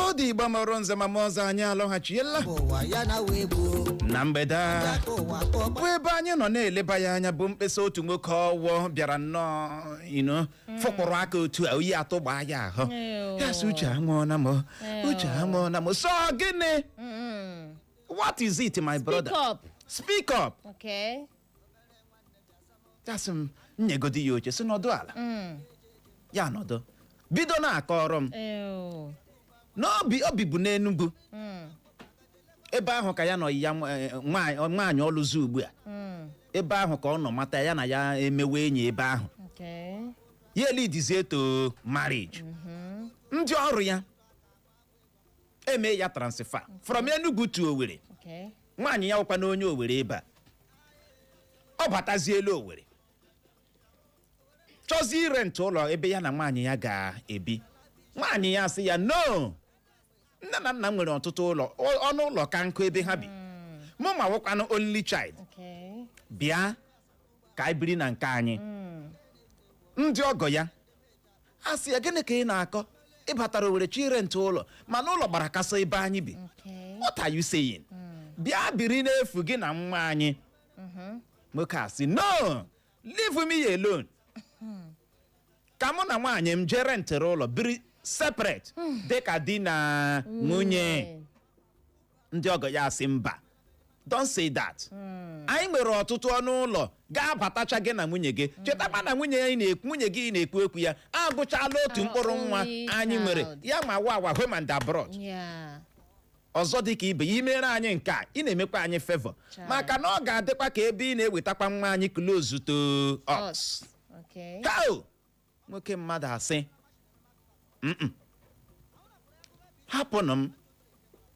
ọ dị. Igbo mọrọ nze ma ọzọ, anyị alọghachiela na mgbede a, bụ ebe anyị nọ na-eleba ya anya bụ mkpesa otu nwoke ọwọ bịara nnọọ ino fụkpụrụ aka otu a oyi atụgba ya ahụ. Ew. Ya sị, "Uche, anwụọna m. Uche, anwụọna m." So gịnị? What is it, my brother? Speak up. Speak up. Okay. Asị m nyegodi ya oche, si nọdụ ala. Ya nọdụ, bido na-akọrọ m Ew. n'obi obi bụ n'Enugu. Ebe ahụ ka ya nọ ya nwaanyị ọlụzi ugbu a. Ebe ahụ ka ọ nọ mata ya na ya emewe enyi ebe ahụ. Ya elidizie to marriage. Ndị ọrụ ya eme ya transfer from Enugu to Owerri. Nwaanyị ya wụkwa na onye Owerri ebe a. Ọ batazielu Owerri, chọzie irent ụlọ ebe ya na nwaanyị ya ga-ebi. Nwaanyị ya sị ya, "No, nne na nna m nwere ọtụtụ ụlọ, ọnụ ụlọ ka nkụ ebe ha bi. Mụ ma wụkwanụ only child. Bịa ka anyị biri na nke anyị." Ndị ọgọ ya a sị ya, "Gịnị ka ị na-akọ? Ịbatara Owerri chi irent ụlọ, mana ụlọ gbara kasị ebe anyị bi. What are you saying? Bịa biri n'efu, gị na nwa anyị." Nwoke a sị, "No, leave me alone, ka mụ na nwaanyị m jee rentịrị ụlọ biri separate dịka di na nwunye." Ndị ọgọ ya asị, "Mba, don't say that. Anyị nwere ọtụtụ ọnụ ụlọ ga-abatacha gị na nwunye gị. Chetakwa na nwunye ya ị na-ekwu, nwunye gị ị na-ekwu okwu ya agụchala otu mkpụrụ nwa Only anyị nwere child. ya ma wa awa home and abroad. Ọzọ dị ka ibe ya, imere anyị nke a, ị na-emekwa anyị favor, Chai. maka na ọ ga-adịkwa ka ebe ị na-ewetakwa nwa anyị close to us." Us. Kao! Nwoke mmadụ asị, "Hapụnụ m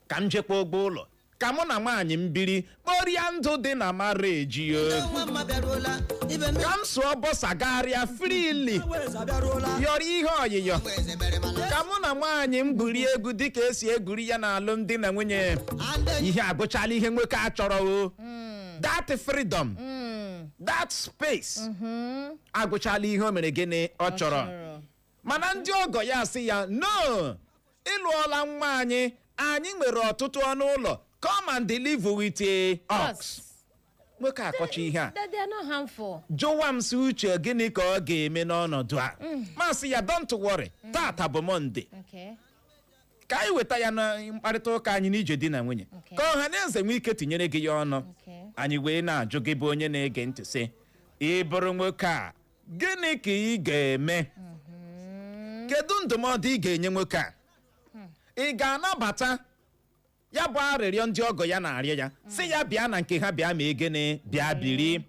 ka m jekwa ụgwọ ụlọ ka mụ na nwaanyị m biri kporia ndụ dị na marriage o, ka m sụọ bọsa gagharịa freely, yọrọ ihe ọyịyọ, ka mụ na nwaanyị m gwurie egwu dịka esi egwuri ya na alụmdi na nwunye." Ihe agụchala ihe nwoke a chọrọ o. That freedom, that space agụchala ihe o mere gịnị ọ chọrọ. Mana ndị ọgọ ya sị ya, "No, ịlụọla nwa anyị, anyị nwere ọtụtụ ọnụ ụlọ, come and live with us." Nwoke akọcha ihe a. That they are not harmful. Jụwa m sị, "Uche, gịnị ka ọ ga-eme n'ọnọdụ a?" Masị ya, "Don't worry, tata bụ Monday, ka anyị weta ya na mkparịta ụka anyị n'ije di na nwunye, ka ọha na eze nwee ike tinyere gị ya ọnụ." Anyị wee na-ajụ gị bụ onye na-ege ntị sị, ị bụrụ nwoke a, gịnị ka ị ga-eme? Kedu ndụmọdụ ị ga-enye nwoke a? Ị ga-anabata ya bụ arịrịọ ndị ọgọ ya na-arịọ ya, si ya bịa na nke ha, bịa ma egene, bịa biri,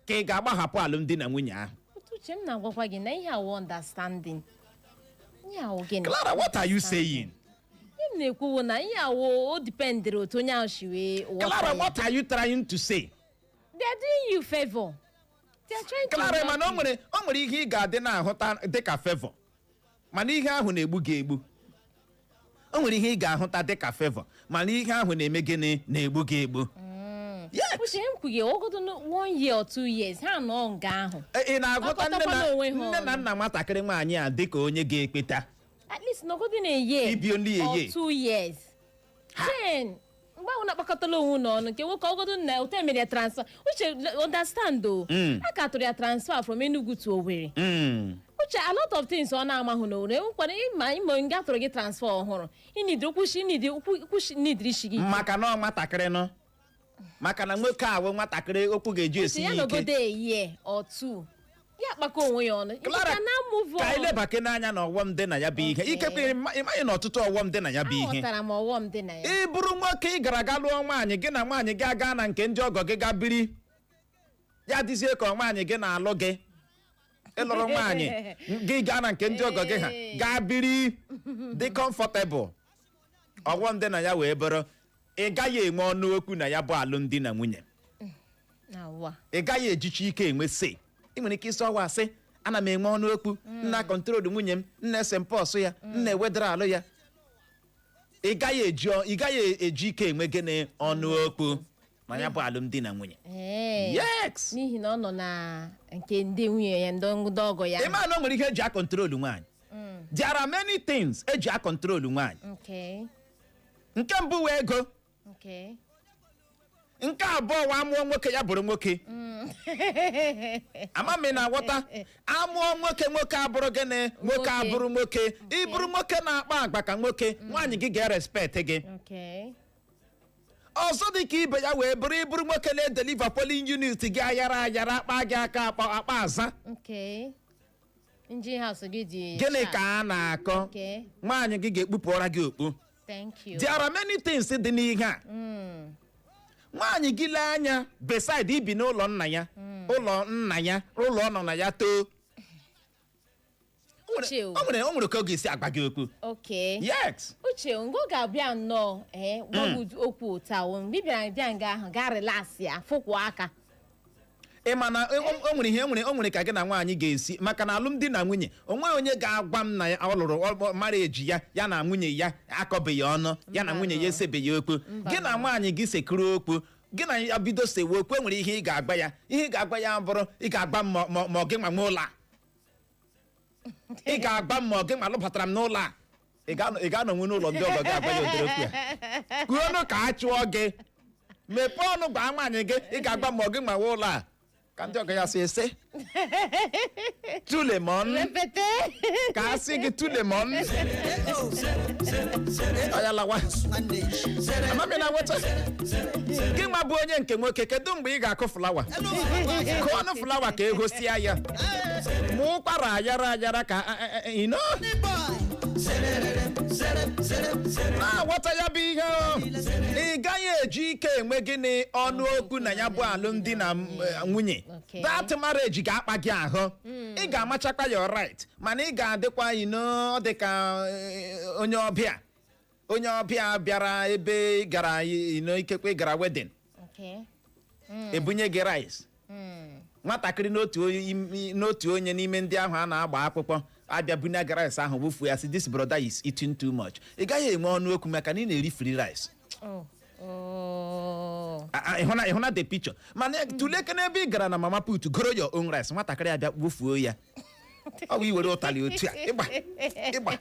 ka ị ga-agbahapụ alụmdi na nwunye ahụ? Otu uche m na-agwakwa gị na ihe awụ understanding. Ihe awụ gịnị? Clara, what are you saying? Ihe m na-ekwuwo na ihe awụ o dependịrị otu onye ahụ si wee ghọta Clara, ya. what are you trying to say? They are doing you favor. They are trying to Clara, help mana o you. nwere ihe ị ga-adị na-ahụta dịka favor, mana ihe ahụ na-egbu gị egbu. O nwere ihe ị ga-ahụta dịka favor, mana ihe ahụ na-eme gịnị? Na-egbu gị egbu. Yes. Uche m kwughị ogodo one year or 2 years ha nọ nga ahụ. Ị na-agụta nne na Gbakọtakwa onwe ha nne na ọnụ. nna nwatakịrị nwaanyị a dịka onye ga-ekpeta At least nọgodo na a year Ibi only a or year. 2 years. Then mgbe ahụ na-akpakọtala onwe unu ọnụ nke nwoke ọgodo na otu emere ya transfer. Uche, understand o. A ka tụrụ ya transfer from Enugu to Owerri. Uche, a lot of things ọ na-amahụ na Owerri enwekwara ịma ịma nga tụrụ gị transfer ọhụrụ, ịnidiri kwụsị ịnidiri kwụsị nidiri isi gị. Maka na ọ nwatakịrị nọ, maka na nwoke a bụ nwatakịrị, okwu ga-eji esi Uche, ya ya ike. nọgodo a year or two. Ya akpakọ onwe ya ọnụ. You Clara, can now move ka anyị on. lebake n'anya na ọghọm dị na ya bụ ihe. Ikekwe ịmaghị na ọtụtụ ọghọm dị na ya bụ ihe. Aghọtara m ọghọm dị na ya. Ị bụrụ nwoke, ị gara aga lụọ nwaanyị, gị na nwaanyị gị aga na nke ndị ọgọ gị ga biri, ya dịzie ka nwaanyị gị na-alụ gị. Ịlụrụ nwaanyị, gị gaa na nke ndị ọgọ gị, ha gaa biri, dị comfortable. Ọghọm dị na ya wee bụrụ, ị gaghị enwe ọnụ okwu na ya bụ alụmdi na nwunye. Na ụwa. Ị gaghị ejichi ike enwe se. Ị nwere ike ịsị ọwa asị, ana m enwe ọnụ okwu, nna control nwunye m, nna ese mpọsụ ya, nna ewedara alụ ya. Ị gaghị eji ike enwe gịnị? Ọnụ okwu ma ya bụ alụmdi na nwunye. Yes. N'ihi na ọ nọ na nke ndị nwunye ya, ndị ọgọ ya. Ị ma na o nwere ihe eji a-control nwaanyị. There are many things eji a-control nwaanyị. Nke mbụ wee ego. Nke abụọ wa, amụọ nwoke, ya bụrụ nwoke. Ama m ị na-aghọta. Amụọ nwoke, nwoke abụrụ gịnị? Nwoke. Nwoke. Abụrụ nwoke. Ịbụrụ nwoke na-akpa agba ka nwoke, nwaanyị gị ga-erespect gị. Ọzọ dị ka ibe ya wee bụrụ, ịbụrụ nwoke na-edeliver polling unit gị ayara ayara, akpa gị aka, akpa akpa aza. Okay, engine house gị dị Gịnị sharp. ka a na-akọ? Nwaanyị gị ga-ekpupụ ụra gị okpu. Thank you. There are many things dị n'ihe a. Nwaanyị gị lee anya beside ibi n'ụlọ nna ya, ụlọ nna ya, ụlọ ọ nọ na ya too. O nwere- Uche o. O nwere ka ọ ga-esi agba gị okwu. Yes. Uche, ngo ga-abịa nnọọ, ee, gwa gị okwu otu a mgbe ị bịara bịa nga ahụ gaa relax ya, fụkwụ aka. Ị ma na o nwere ihe o nwere ka gị na nwaanyị ga-esi, maka na alụmdi na nwunye, o nweghị onye ga-agwa m na ya ọ lụrụ marriage ya, ya na nwunye ya akọbeghị ọnụ, ya na nwunye ya esebeghị okwu. Gị na nwaanyị gị sekuru okwu, gị na ya bido sewe okwu, e nwere ihe ị ga-agba ya. Ihe ị ga-agba ya bụrụ, ị ga-agba m ma ọ gị nwa nwe ụlọ a, ị ga-agba m ma ọ gị nwa lụbatara m n'ụlọ a. Ị ga-anọnwu n'ụlọ ndị ọgọ gị agba ya ụdịrị okwu a? Kwuonụ ka a chụọ gị. Mepee ọnụ gwa nwaanyị gị, ị ga-agba m ma ọ gị nwa nwe ụlọ a, ka ndị ọgọ ya sị ese tulemon. Repete. Ka a sị gị tulemon, ọ ya lawa. Amami na nweta gị nwa bụ onye nke nwoke, kedu mgbe ị ga-akụ flower? Kụọnụ flower ka egosia ya ma ụkwara ayara ayara ka ino na-aghọta ya bụ ihe o. Ị gaghị eji ike enwe gịnị? Ọnụ okwu na ya bụ alụmdi na nwunye. That marriage ga-akpa gị ahụ. Ị ga-amachakwa your right, mana ị ga-adịkwa ino, ọ dị ka onye ọbịa bịara ebe ị gara ino. Ikekwe ị gara wedding, ebunye gị rice. Nwatakịrị n'otu onye n'ime ndị ahụ a na-agba akwụkwọ abịa bunye gị rice ahụ, wufuo ya, sị, "This brother is eating too much." Ị gaghị enwe ọnụ okwu maka na ị na-eri free rice. Oh. Ịhụna the picture? Mana tulee n'ebe ị gara na mama put, goro your own rice, nwatakịrị abịa wufuo ya, ọ bụ iwere ụtalị otu a, ịgba ịgba,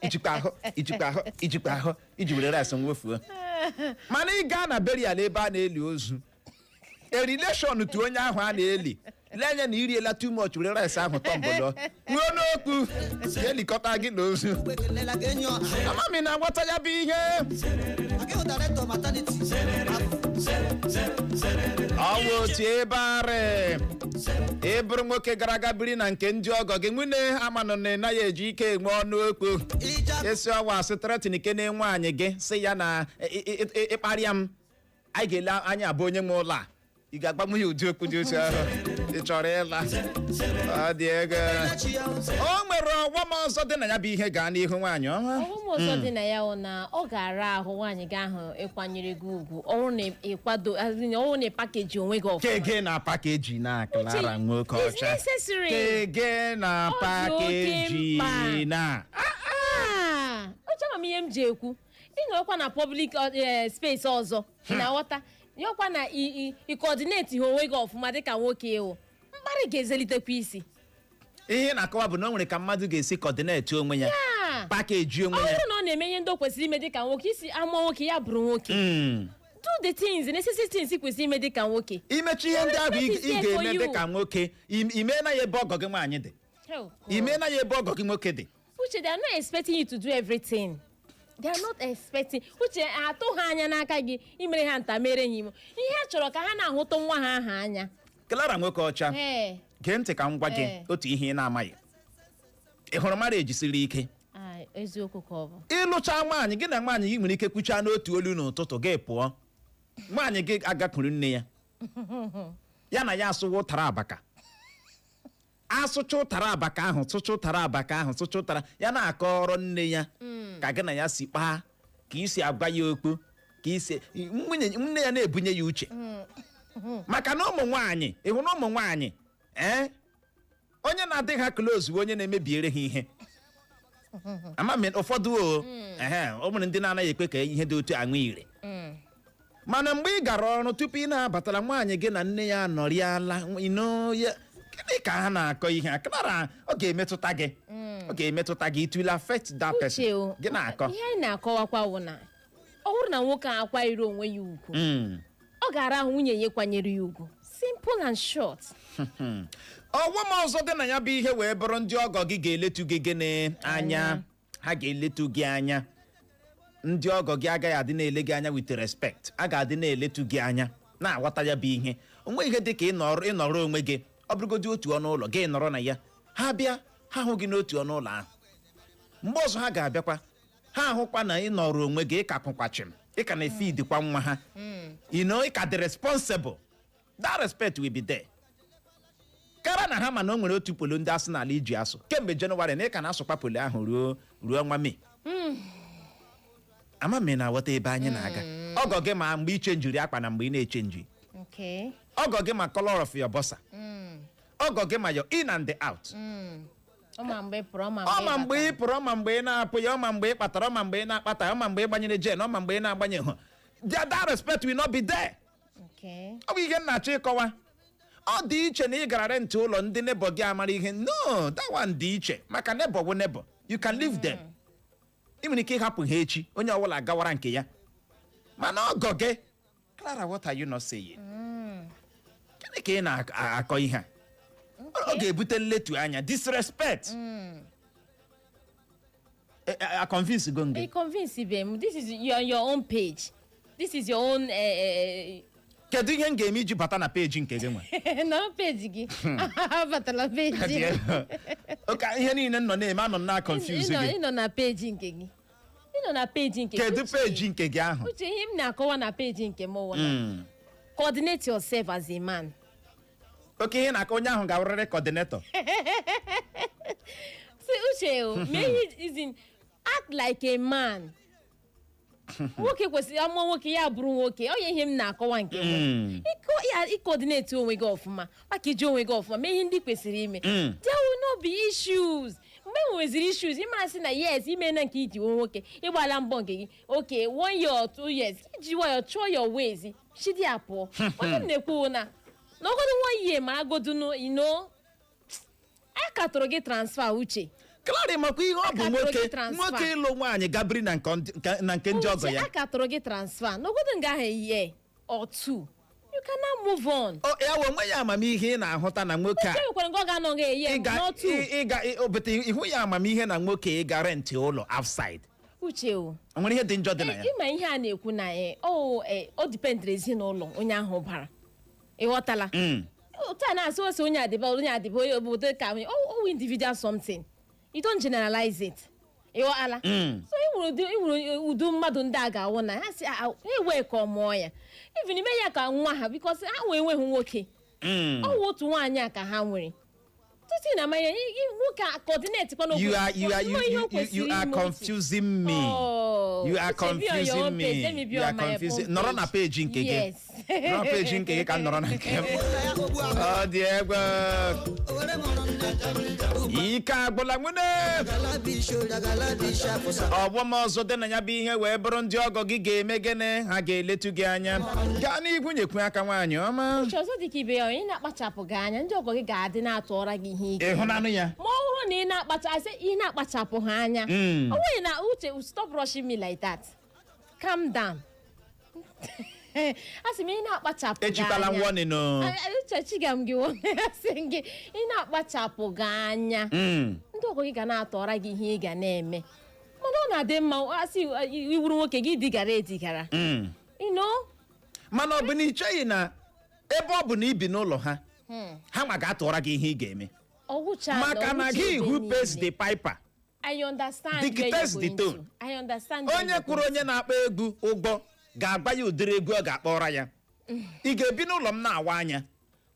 ijikwa ahụ, ijikwa ahụ, ijikwa ahụ iji were rice nwefuo. Mana ị gaa na burial, ebe a na-eli ozu, a relation to onye ahụ a na-eli, lee anya na iriela too much, were rice ahụ tọmbụlọ, kwuo n'okwu ga-elikọta gị na ozu. Amami na aghọta ya bụ ihe. Ọ bụ otu ebe arị ị bụrụ nwoke gara aga biri na nke ndị ọgọ gị, nwunye amanụ na ị naghị eji ike enwe ọnụ okwu. Esi ọwa asị threaten kene nwaanyị gị, sị ya na ịkparịa m, anyị ga-ele anya abụ onye nwe ụlọ a. Ị ga-agbanwe ya ụdị okwu dị otu ahụ? Ị chọrọ ịla? Ọ dị ego. O nwere ọghọm ọzọ dị na ya bụ ihe. Gaa n'ihu, nwaanyị ọma. Ọghọm ọzọ dị na ya bụ na ọ ga-ara ahụ nwaanyị gị ahụ ịkwanyere gị ugwu ọrụ na ịkwado, as in, ọrụ na package onwe gị ọfụma. Kege na package na Clara nwoke It's ọcha. necessary. Kege na Ọ dị oke package mkpa. na Ah, uche, ama m ihe m ji ekwu. Ị nọkwa na public space ọzọ na-aghọta yọkwa na i coordinate ha onwe gị ọfụma dịka nwoke ịwụ, mkparị ga-ezelitekwa isi. Ihe na-akọwa bụ na o nwere ka mmadụ ga-esi coordinate onwe ya, package Ọ onwe ya. bụrụ na ọ na-eme ihe ndị o kwesịrị ime dịka nwoke, isi amụọ nwoke, ya bụrụ nwoke, do the things, necessary things ị kwesịrị ime dịka nwoke. Imechi ihe ndị ahụ Respect is ị there for ga-eme you. dịka nwoke, imeela ya ebe ọgọ gị nwaanyị dị. Oh, God. Imeela ya ebe ọgọ gị nwoke dị. Uche, they are not expecting you to do everything. They are not expecting. Uche, atụ ha anya n'aka gị imere ha nta mere ha imo. Ihe a chọrọ ka ha na-ahụtụ nwa ha aha anya. Clara nwoke ọcha. Ee. Gee ntị ka m gwa gị otu ihe ị na-amaghị. Ị hụrụ marriage siri ike? Ah, eziokwu ka ọ bụ. Ịlụcha nwaanyị, gị na nwaanyị gị nwere ike kwuchaa n'otu olu n'ụtụtụ, gị pụọ, nwaanyị gị agakwuru nne ya, ya na ya asụwa ụtara abaka, asụcha ụtara abaka ahụ, sụcha ụtara abaka ahụ, sụcha ụtara ya, na-akọrọ nne ya ka gị na ya si kpaa, ka isi agwa ya okwu, ka isi nwunye nne ya na-ebunye ya uche. Maka na ụmụ nwaanyị, ị hụrụ ụmụ nwaanyị, ee, onye na-adị ha close bụ onye na-emebiere ha ihe. Ama m ụfọdụ o, ehe, o nwere ndị na-anaghị ekwe ka ihe dị otu aṅụ ire. Mana mgbe ị gara ọrụ, tupu ị na-abatara, nwaanyị gị na nne ya anọrịala ino ya. Gịnị ka ha na-akọ ihe a? Clara, ọ ga-emetụta gị, ọ ga-emetụta gị. It will affect that person. Uche o, Gị na-akọ. Ihe anyị na-akọwakwa bụ na ọ bụrụ na nwoke a akwanyere onwe ya ugwu, ọ ga-ara ahụ nwunye ya kwanyere ya ugwu. Simple and short. Ọghọm ọzọ dị na ya bụ ihe wee bụrụ, ndị ọgọ gị ga-eletu gị gịnị anya? Ha ga-eletu gị anya. Ndị ọgọ gị agaghị adị na-ele gị anya with respect, a ga-adị na-eletu gị anya, na-aghọta ya bụ ihe. Onwe ihe dị ka ịnọrọ onwe gị, ọ bụrụgodị otu ọnụ ụlọ gị nọrọ na ya, ha bịa, ha hụ gị n'otu ọnụ ụlọ ahụ. Mgbe ọzọ ha ga-abịakwa, ha ahụkwa na ị nọrọ onwe gị, ịka kwụkwachim, ị ka na-efidikwa nwa ha, ị ka dị responsible. That respect will be there. Kara na ha ma na o nwere otu polo ndị asụ n'ala iji asụ kemgbe Jenụwarị, na ị ka na-asụkwa polo ahụ ruo ọnwa Mee. Ama m ị na-aghọta ebe anyị na-aga. Ọgọ gị ma mgbe ị chenjiri akpa na mgbe ị na-echenji. Ọgọ gị ma color of your boxer. Ọgọ gị ma your in and the out. Ọ ma mgbe ị pụrụ, ọ ma Ọ ma mgbe ị ị batara. pụrụ, ọ ma mgbe ị na-apụ ya, ọ ma mgbe ị kpatara, ọ ma mgbe ị na-akpata, ọ ma mgbe ị gbanyere gen, ọ ma mgbe ị na-agbanye. That respect will not be there. Ọ bụ ihe m na-achọ ịkọwa. Ọ dị iche na ị gara rent ụlọ, ndị neighbour gị amara ihe. No, that one dị iche, maka neighbour bụ neighbour, you can leave them. Ị nwere ike ịhapụ ha echi, onye ọbụla gawara nke ya. Mana ọgọ gị, Clara, what are you not saying? Gịnị ka ị na-akọ ihe a? Ọ ga-ebute nletu anya, disrespect. A convince go Ị gị? convince be m. This is your own page. This is your own Kedu ihe m ga-eme iji bata na peji nke gị nwe? Na page gị, abatala page. Oke ihe niile m nọ na-eme, anọ m na confuse gị. Ị nọ na page nke gị. Ị nọ na page nke gị. Kedu Uche, peji nke gị ahụ? Uche, ihe m na-akọwa na page nke m wụ na coordinate yourself as a man. Oke ihe na-akọ, onye ahụ ga-awụrịrị coordinator. See, Uche o, mee ihe is in act like a man. Nwoke kwesịrị amụọ nwoke, ya bụrụ nwoke. Ọ ya ihe m na-akọwa nke m. Ịkọ ya, ịcoordinate onwe gị ọfụma, maka iji onwe gị ọfụma mee ihe ndị kwesịrị ime, there will not be issues. Mgbe e nweziri issues, ịmara sị na yes, ime na nke iji nwoke, ịgbala mbọ nke gị. Okay, one year or 2 years, iji nwayọ chụọ your ways, chidi apụọ. Onye m na-ekwu na n'ogodo one year maragodunu, a katọrọ gị transfer, Uche. Clara, makwa ihe ọ bụ Akatọrọ nwoke gị transfer. nwoke ịlụ nwaanyị gabiri na nke ndị ọgọ Uche, ya. a katọrọ gị transfer n'ogodo nga ahụ, year or two, you can now move on. O ya wee onwe ya amamihe ị na-ahụta na nwoke a. Uche, nwekwara nke ọ ga-anọ nga eye Ịga not two. Ịga obete ihu ya, amamihe na nwoke ịga rent ụlọ outside. Uche o. O nwere ihe dị njọ dị na ya? Ịma ihe a na-ekwu na o dependịrị ezinụlọ onye ahụ bara, ịghọtala? Otu a na-asị ose onye adịba, onye adịba, onye obodo ka onye o individual something, you don't generalize it, ịghọtala? So ị nwere ụdị ị nwere ụdị mmadụ ndị a ga-awụ na ha si ha ewee ka ọ mụọ ya, even ime ya ka nwa ha, because ha wee enweghị nwoke. Ọ wụ otu nwaanyị a ka ha nwere tutu na amanya nwoke a coordinate kwa. You are confusing me. Oh, You are Uche, be on your confusing own page. Let me. me be You are on my confusing. own Nọrọ na page nke gị. Yes. Nọrọ page nke gị ka m nọrọ na nke m. Ọ dị egwu. Ike agwụla nwune. Ọgbọm ọzọ dị na ya bụ ihe wee bụrụ, ndị ọgọ gị ga-eme gịnị? Ha ga-eletu gị anya. Gaa n'ihu, nyekwu aka, nwaanyị ọma. Uche, ọzọ dị ka ibe ya, onye na-akpachapụ gị anya, ndị ọgọ gị ga-adị na-atụọra gị ihe ike. Ịhụnanụ ya. Ma ọ bụrụ na ị na-akpacha, asị ị na-akpachapụ ha anya, ọ nweghị na Uche, stop rushing me like that, calm down. A sị m ị na-akpachapụ gị Ejikwala anya. warning o. Uche, chiga m gị warning. Asị m gị ị na-akpachapụ gị anya, ndị ọgọ gị ga na-atọrọ gị ihe ị ga na-eme. Mana ọ na-adị mma asị iwuru nwoke gị digara edigara. Mana ọ bụ na ị cheghị na ebe ọ bụ na ibi n'ụlọ ha Ha ma ga-atụọra gị ihe ị ga-eme. Ọgwụcha Maka na gị who pays the piper I understand where dictates you're the going tone. to. I understand where Onye you're kwụrụ going. Onye na-akpọ egwu ụgwọ ga-agba ya ụdịrị egwu ọ ga-akpọrọ ya. Ị ga-ebi n'ụlọ m na-awa anya?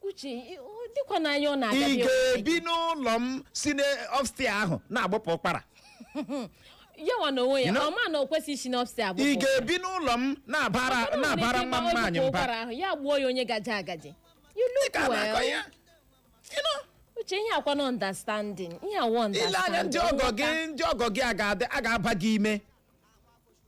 Uche, dịkwa n'anya ọ na-aga. Ị Bịa. Ga-ebi n'ụlọ m si na upstairs ahụ na-agbapụ ụkpara? Ya nwa na onwe ya. You know? Ọ ma na o kwesịghị isi n'upstairs agbapụ Ị ụkwara. ga-ebi n'ụlọ m na-abara Ọ bụrụ na na-abara ike nwa m ịgba nwaanyị olukwu mba? ụkwara ahụ, ya gbuo ya onye gaje agaje. You look Ka a na-akọ well. ya. You know? Uche, ihe akwa na understanding, ihe awa Ile anya, ndị understanding. ọgọ gị, ndị ọgọ gị a ga-adị, a ga-aba gị ime,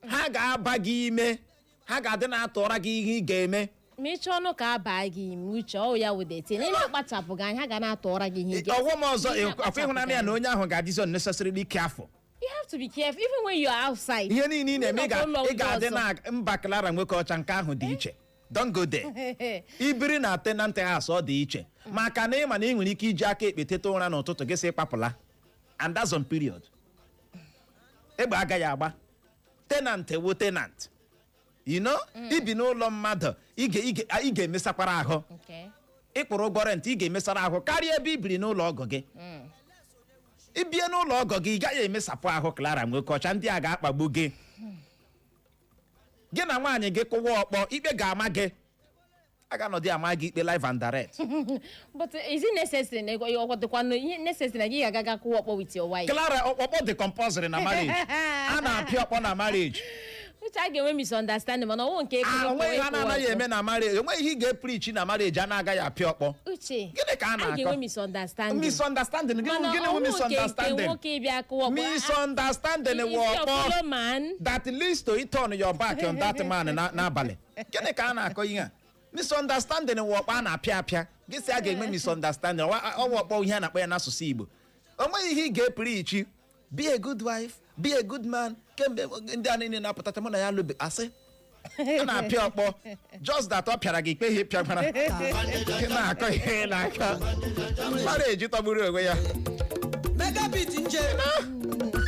ha ga-aba gị ime, ha ga-adị na-atụra gị ihe ị ga-eme. Ma ị chọọ ọnụ ka a baa gị ime, uche, ọ ya wudete na ị na-akpachapụ gị anya, ha ga na-atụra gị ihe ị ga- Ọghọm ọzọ, Ị akwa ịhụnanya ya na onye ahụ ga-adịzi unnecessarily careful. You have to be careful even when you are outside. Ihe niile ị na-eme, ị Ịnọkwa ụlọ ị ndị ga-adị ọzọ. na mba. Clara nwoke ọcha, nke ahụ dị iche. Don't go there. Ibiri na tenant house, ọ dị iche, maka na ịma na ị nwere ike iji aka ekpe teta ụra n'ụtụtụ, gị sị kpapụla, and that's on period. Egbe agaghị agba tenant wo tenant. Ibi n'ụlọ mmadụ, ị ga-emesakwara ahụ. Ịkwụrụ ụgwọ rent, ị ga-emesara ahụ karịa ebe i biri n'ụlọ ọgọ gị. Ibie n'ụlọ ọgọ gị, ị gaghị emesapụ ahụ. Clara nwoke ọcha, ndị a ga-akpagbu gị. Gị na nwaanyị gị kụwa ọkpọ, ikpe ga-ama gị, a ga-anọdị ama gị ikpe live and direct. But is it necessary na ọ dịkwa ihe necessary na gị ga-aga kwụwa ọkpọ with your wife? Clara, ọkpọkpọ dị compulsory na marriage. A na-apịa ọkpọ na marriage. Uche, a ga-enwe misunderstanding, mana ọnwụ nke Ah, onweghị ihe a na-anaghị eme na marriage. Enweghị ihe ị ga-epreach na marriage a na-agaghị apịa ọkpọ. Uche, Gịnị ka a a na-akọ? ga-enwe misunderstanding. Misunderstanding gịnị? Mana Gịnị wụ ọnwụ nke misunderstanding? nwoke ịbịa kụwa ọkpọ. Misunderstanding Is wụ he your ọkpọ fellow man? That leads to it turn your back on that man n'abalị. Gịnị ka a na-akọ ihe a? Misunderstanding wụ ọkpọ a na-apịa apịa. Gị sị a ga-enwe misunderstanding, ọwa ọkpọ ihe a na-akpọ ya n'asụsụ Igbo. O nweghị ihe ị ga-epreach, "Be a good wife, be a good man," kemgbe ndị a niile na-apụtacha mụ na ya lụbe asị a na-apịa ọkpọ. Just that ọ pịara gị ikpe ihe pịakwara gị na-akọ ihe na-akọ. Marriage tọgburu onwe ya. Megabit nje.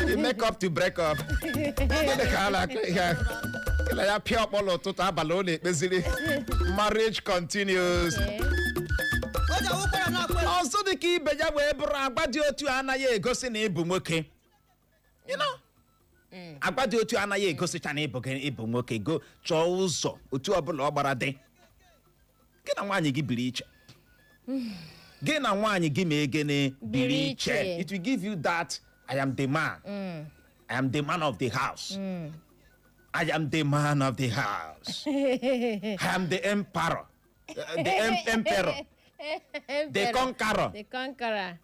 The make up to break up. Gịnị ka a na-akọ ihe a? Gị na ya pịa ọkpọ n'ụtụtụ, abalị ọ na-ekpeziri, marriage continues. O ji awụkwara na-akwa. Ọzọ dị ka ibe ya wee bụrụ, agwa dị otu a anaghị egosi na ịbụ nwoke. Agwa dị otu anaghị egosicha na ịbụ gị ịbụ nwoke. Go chọọ ụzọ otu ọbụla ọ gbara dị, gị na nwaanyị gị biri iche, gị na nwaanyị gị ma egene biri Biri iche. iche. It will give you that "I am the man, I am the man of the house, I am the man of the house, I am the emperor, the emperor, the conqueror." The conqueror.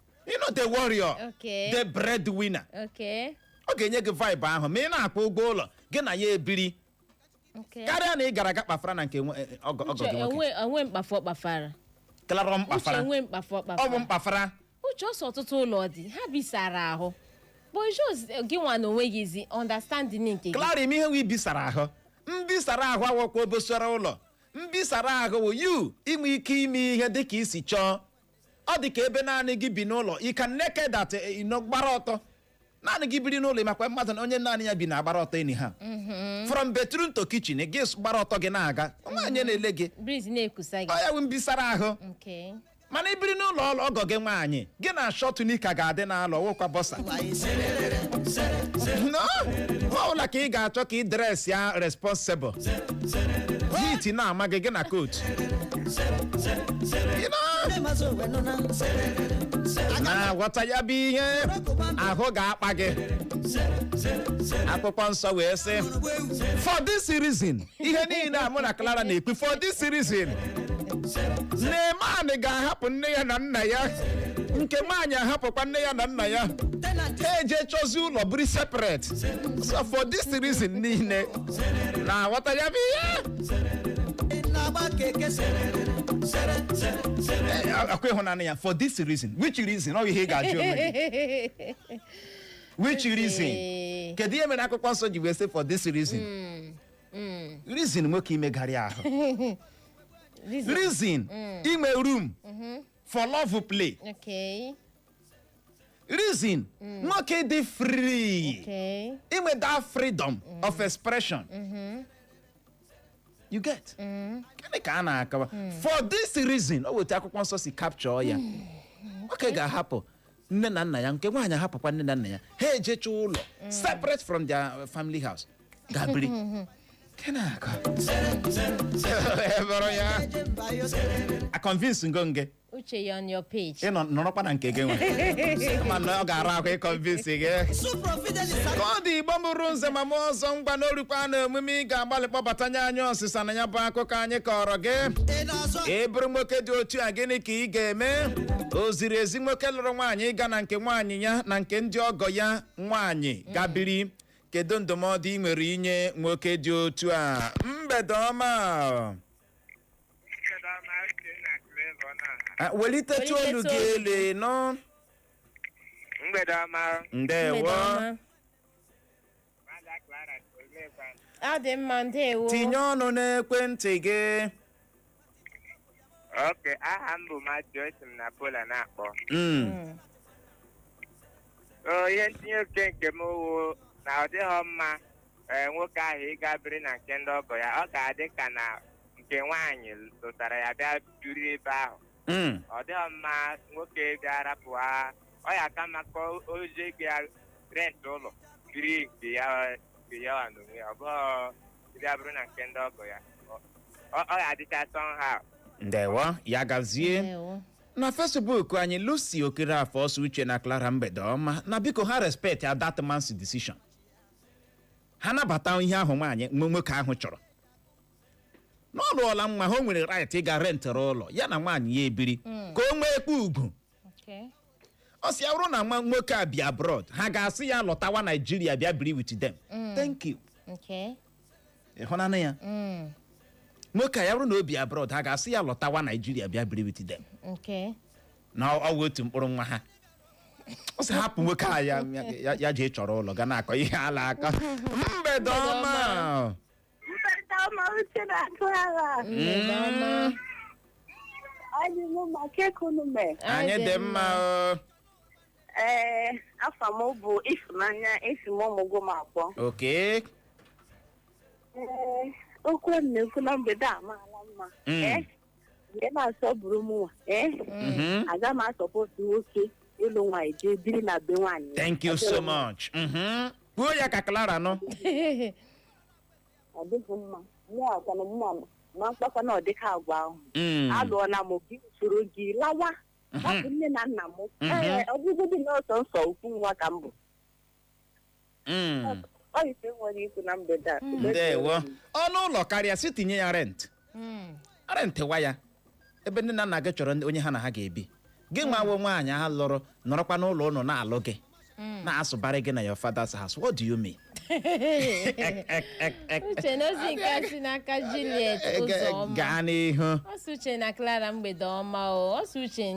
The warrior, the breadwinner. Ọ ga-enye gị vibe ahụ ma ị na-akwụ ụgwọ ụlọ, gị na ya ebiri, karịa na ị gara aga kpafara na nke ọgọ ọgọ Uche, gị nwoke. Onwe mkpafu ọ kpafara. Clara, Uche, mkpafara. onwe mkpafu ọ Ọ bụ kpafara. mkpafara. Uche, ọsọ ọtụtụ ụlọ dị, ha bisara ahụ, but just gị nwa na onwe gị zi understanding nke gị. Clara, ime ihe nwe ibisara ahụ. Mbisara ahụ awọkwa obosara ụlọ. Mbisara ahụ wụ you inwe ike ime ihe dị ka isi chọọ. Ọ dị ka ebe naanị gị bi n'ụlọ, you can naked at gbara ọtọ. Naanị gị biri n'ụlọ, makwa mmadụ na onye naanị ya bi na-agbara ọtọ anyhow from bedroom to kitchen. Gị gbara ọtọ gị na-aga, nwaanyị na-ele gị. Breeze na-ekusa gị. Ọ ya wụ mbisara ahụ. Mana ibiri n'ụlọ ọlụ ọgọ gị nwaanyị, gị na short knicker ga-adị n'alụ ọwụkwa boxer no ọ bụla ka ị ga-achọ ka ị dress ya responsible, heat na-ama gị, gị na coat. You know? Na-aghọta ya bụ ihe ahụ ga-akpa gị. Akwụkwọ Nsọ wee sị, for this reason, ihe niile a mụ na Clara na-ekwu, for this reason Neeman ga-ahapụ nne ya na nna ya, nke nwaanyị ahapụkwa nne ya na nna ya, ha eje chọzi ụlọ bụrụ separate. So for this reason niile, na-aghọta ya bụ ihe. Akwa ịhụnanya ya, for this reason, which reason? Ọ bụ ihe ị ga-ajụ onwe gị, which reason? Kedu ihe mere Akwụkwọ Nsọ ji wee sị for this reason? Reason nwoke imegharị ahụ, reason inwe room for love play, reason nwoke dị free, inwe that freedom of expression. You get? Gịnị ka a na-akọwa? For this reason, o weta Akwụkwọ Nsọ si capture ya, nwoke ga-ahapụ nne na nna ya, nke nwaanyị ahapụkwa nne na nna ya, ha ejecha ụlọ separate from their family house ga-biri. Gịnị akọ bụrụ ya? A convince ngo nge. Uche, ya on your page. Ị nọ nọrọkwa na nke gị nwe, mana ọ ga-ara ahụ ịconvince gị. Super Fidelis. Ka ọ dị, Igbo mụrụ nze ma mụ ọzọ, ngwa n'orukwa na omume ị ga-agbalị kpọbatanye anyị ọsịsa na ya bụ akụkọ anyị kọrọ gị. Ị na-azụ. Ị bụrụ nwoke dị otu a, gịnị ka ị ga-eme? O ziri ezi nwoke lụrụ nwaanyị ịga na nke nwaanyị ya na nke ndị ọgọ ya nwaanyị gabiri? Kedu ndụmọdụ ị nwere inye nwoke dị otu a? Mgbede ọma. Ah, welitetu olu gị elu nọ. Mgbede ọma. Ndewo. Mgbede ọma. Nwada Clara, olekwa? Ọ dị mma, ndewo. Tinye ọnụ n'ekwentị gị. Ok, aha m bụ Matthew, esi m na Pola na-akpọ. O ihe ntinye oke nke m wụ na ọ dịghọ mma, ee, nwoke ahụ ịga biri na nke ndị ọgọ ya. Ọ ga-adị ka na nke nwaanyị lụtara ya bịa biri ebe ahụ. Ọ dịghọ mma nwoke bịa rapụ ha. Ọ ya aka mma ka o jee ga rent ụlọ biri nke ya n'onwe ya, ọ bụghị bịa bụrụ na nke ndị ọgọ ya. Ọ ga-adịcha somehow. Ndewo, ya gazie. Ndewo. Na Facebook anyị, Lucy Okerafọ ọsọ, "Uche na Clara, mgbede ọma. Na biko, ha respect ya that man's decision. Ha nabata ihe ahụ nwaanyị nwoke ahụ chọrọ na ọ lụọla nwa ha, o nwere right ịga rentịrị ụlọ ya na nwaanyị ya ebiri ka o nwee ekpe ugwu." Ọ sị ya bụrụ na nwa nwoke a bịa abroad, ha ga-asị ya lọtawa Naijiria bịa biri with them. Thank you. Ịhụnanụ ya? Nwoke a, ya bụrụ na o bi abroad, ha ga-asị ya lọtawa Naijiria bịa biri with them? Na ọ wụ otu mkpụrụ nwa ha. Ọ sị hapụ nwoke a ya ya ya jee chọrọ ụlọ ga na-akọ ihe ala akọ. Mgbede ọma. Mgbede ọma, Uche na Clara. Mgbede ọma. Anyị mụ maka ekunu mee. Anyị dị mma o. Ee, afọ m bụ Ịfụnanya, esi m ọmụgwọ m akpọ. Ee, okwu m na-ekwu na mgbede a amaala mma. Ee, mgbe na-asọbụrụ m nwa, ee, aga m asupport nwoke ịlụ nwaanyị jee biri na be nwaanyị. Thank you so much. Kwuo ya ka Clara nụ. Ọ dịghị mma. Mụ akwana mụ ma mkpakwa na ọ dịka agwa ahụ. Alụọla m gị, usoro gị lawa. Hapụ nne na nna m. Ee, ọ bụgodị na ọsọ nsọ ukwu nwa ka m bụ. Ọ ife nwere ikwu na mgbede a. Ndewo. Ọnụ ụlọ karịa, si tinye ya rent. Rentwa ya ebe nne na nna gị chọrọ onye ha na ha ga-ebi. Gị nwawo nwaanyị ahụ lụrụ, nọrọkwa n'ụlọ ụnụ na-alụ gị, na-asụbarị gị na your father's house. What do you mean? Uche, n'ozi nke a si n'aka Juliet Ụzọma. Gaa n'ihu. Ọ sị, "Uche na Clara, mgbede ọma o." Ọ sị, uche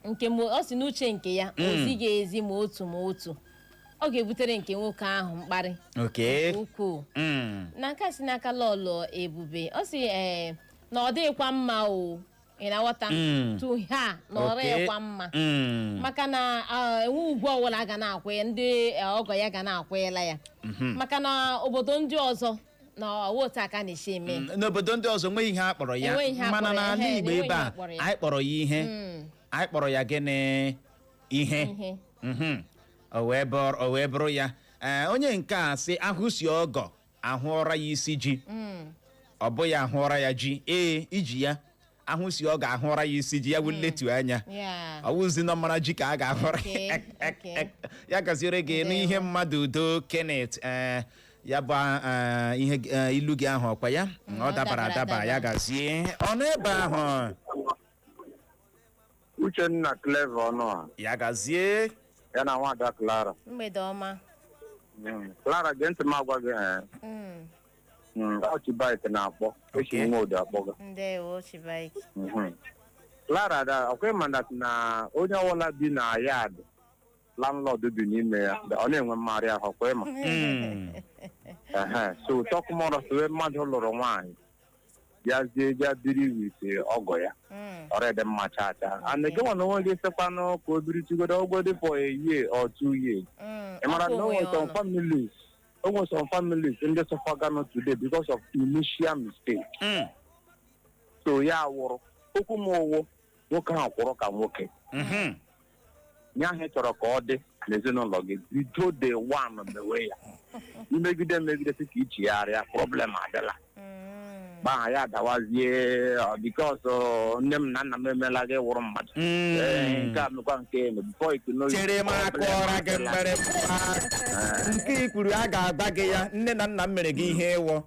nke m, ọ sị n'uche nke ya, o zighị ezi ma otu ma otu. Ọ ga-ebutere nke nwoke ahụ mkparị nke ukwuu. Na nke a si n'aka Lọlọ Ebube, ọ sị ee na ọ dịghịkwa mma o. Ị na-aghọta? Tu ha na ọ dịghịkwa mma maka na enwe ugwu ọbụla ga na-akwụ ndị ọgọ ya ga na-akwụela ya, maka na obodo ndị ọzọ na ọwa otu aka na-esi eme. N'obodo ndị ọzọ nweghị ihe a kpọrọ ya. Enweghị ihe a Mana kpọrọ ya, n'ala ehe, Igbo enweghị ebe ihe a, a kpọrọ ya. anyị kpọrọ ya ihe. Anyị kpọrọ ya gịnị? Ihe. Ihe. O wee bụrụ ya. Ee, onye nke a sị, ahụ si ọgọ ahụọra ya isi ji, ọ bụghị ahụọra ya ji. Ee, iji ya ahụ si ọgọ ahụọra ya isi ji, ya bụ nletu anya. Ọwụzi nọ mara ji ka a ga-ahụra. Ya gaziere gị n'ihe mmadụ. Udo Kenneth, ee, ya bụ ihe ilu gị ahụ ọkwa ya ọ Ọ dabara dabara adaba. Ya adaba. gazie ọ nọ ebe ahụ. Uchenna, Clever ọnụ a. Ya gazie. Ya na nwada Clara. Mgbede ọma. Clara, gee ntị m agwa gị, ee. Ọchịbait na-akpọ esi nwa odo akpọga. Ndewo, Chibaik. Clara da ọkwa ịma that na onye ọbụla bi na yard landlord bi n'ime ya, ọ na-enwe mmarị ahụ, ọkwa ịma? Ehe, so tọkụmọrọ sowe mmadụ lụrụ nwaanyị bịazie bịa biri with ọgọ ya, ọrịa dị mma chaa chaa, and gị nwa na onwe gị sịkwanụ ka o biri tigodo ogodi for a year or 2 years. Ị mara Afọ na o onwe ya nwere some ọnụ. families, o O nwere some families ndị sufferganụ today because of initial mistake. So ya wụrụ okwu m ụwụ, nwoke ahụ kwụrụ ka nwoke. Nye ahụ ị chọrọ ka ọ dị n'ezinụlọ gị, bido day one mewe ya. Imegide megide sị ka ichigharịa, problem adịla. Gbaa ya dawazie because nne m na nna m emela gị wụrụ mmadụ. Ee, nke a mekwa nke eme before you know it, Chere m problem akọrọ gị adịla. mgbere nke i kwuru, a ga-agba gị ya. Nne na nna m mere gị ihe ịwọ,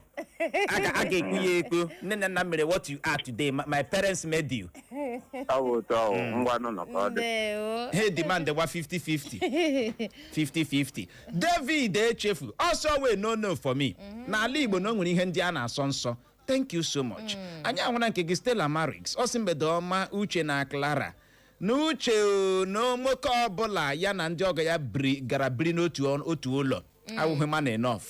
a ga-ekwu ya ekwu. Nne na nna m mere what you are today. My parents made you. Ọ bụ ụtọ ọ, ngwa nọ ka ọ dị. Ndewo. Ha demand wa 50-50 50-50. David echefu ọsọ wee no no for me. N'ala Igbo na o nwere ihe ndị a na-asọ nsọ. Thank you so much. Anyị ahụra nke gị, Stella Marix. Ọ sị, mgbede ọma, Uche na Clara. Na Uche o, na nwoke ọbụla ya na ndị ọgọ ya biri gara biri n'otu otu ụlọ awụghị man enough.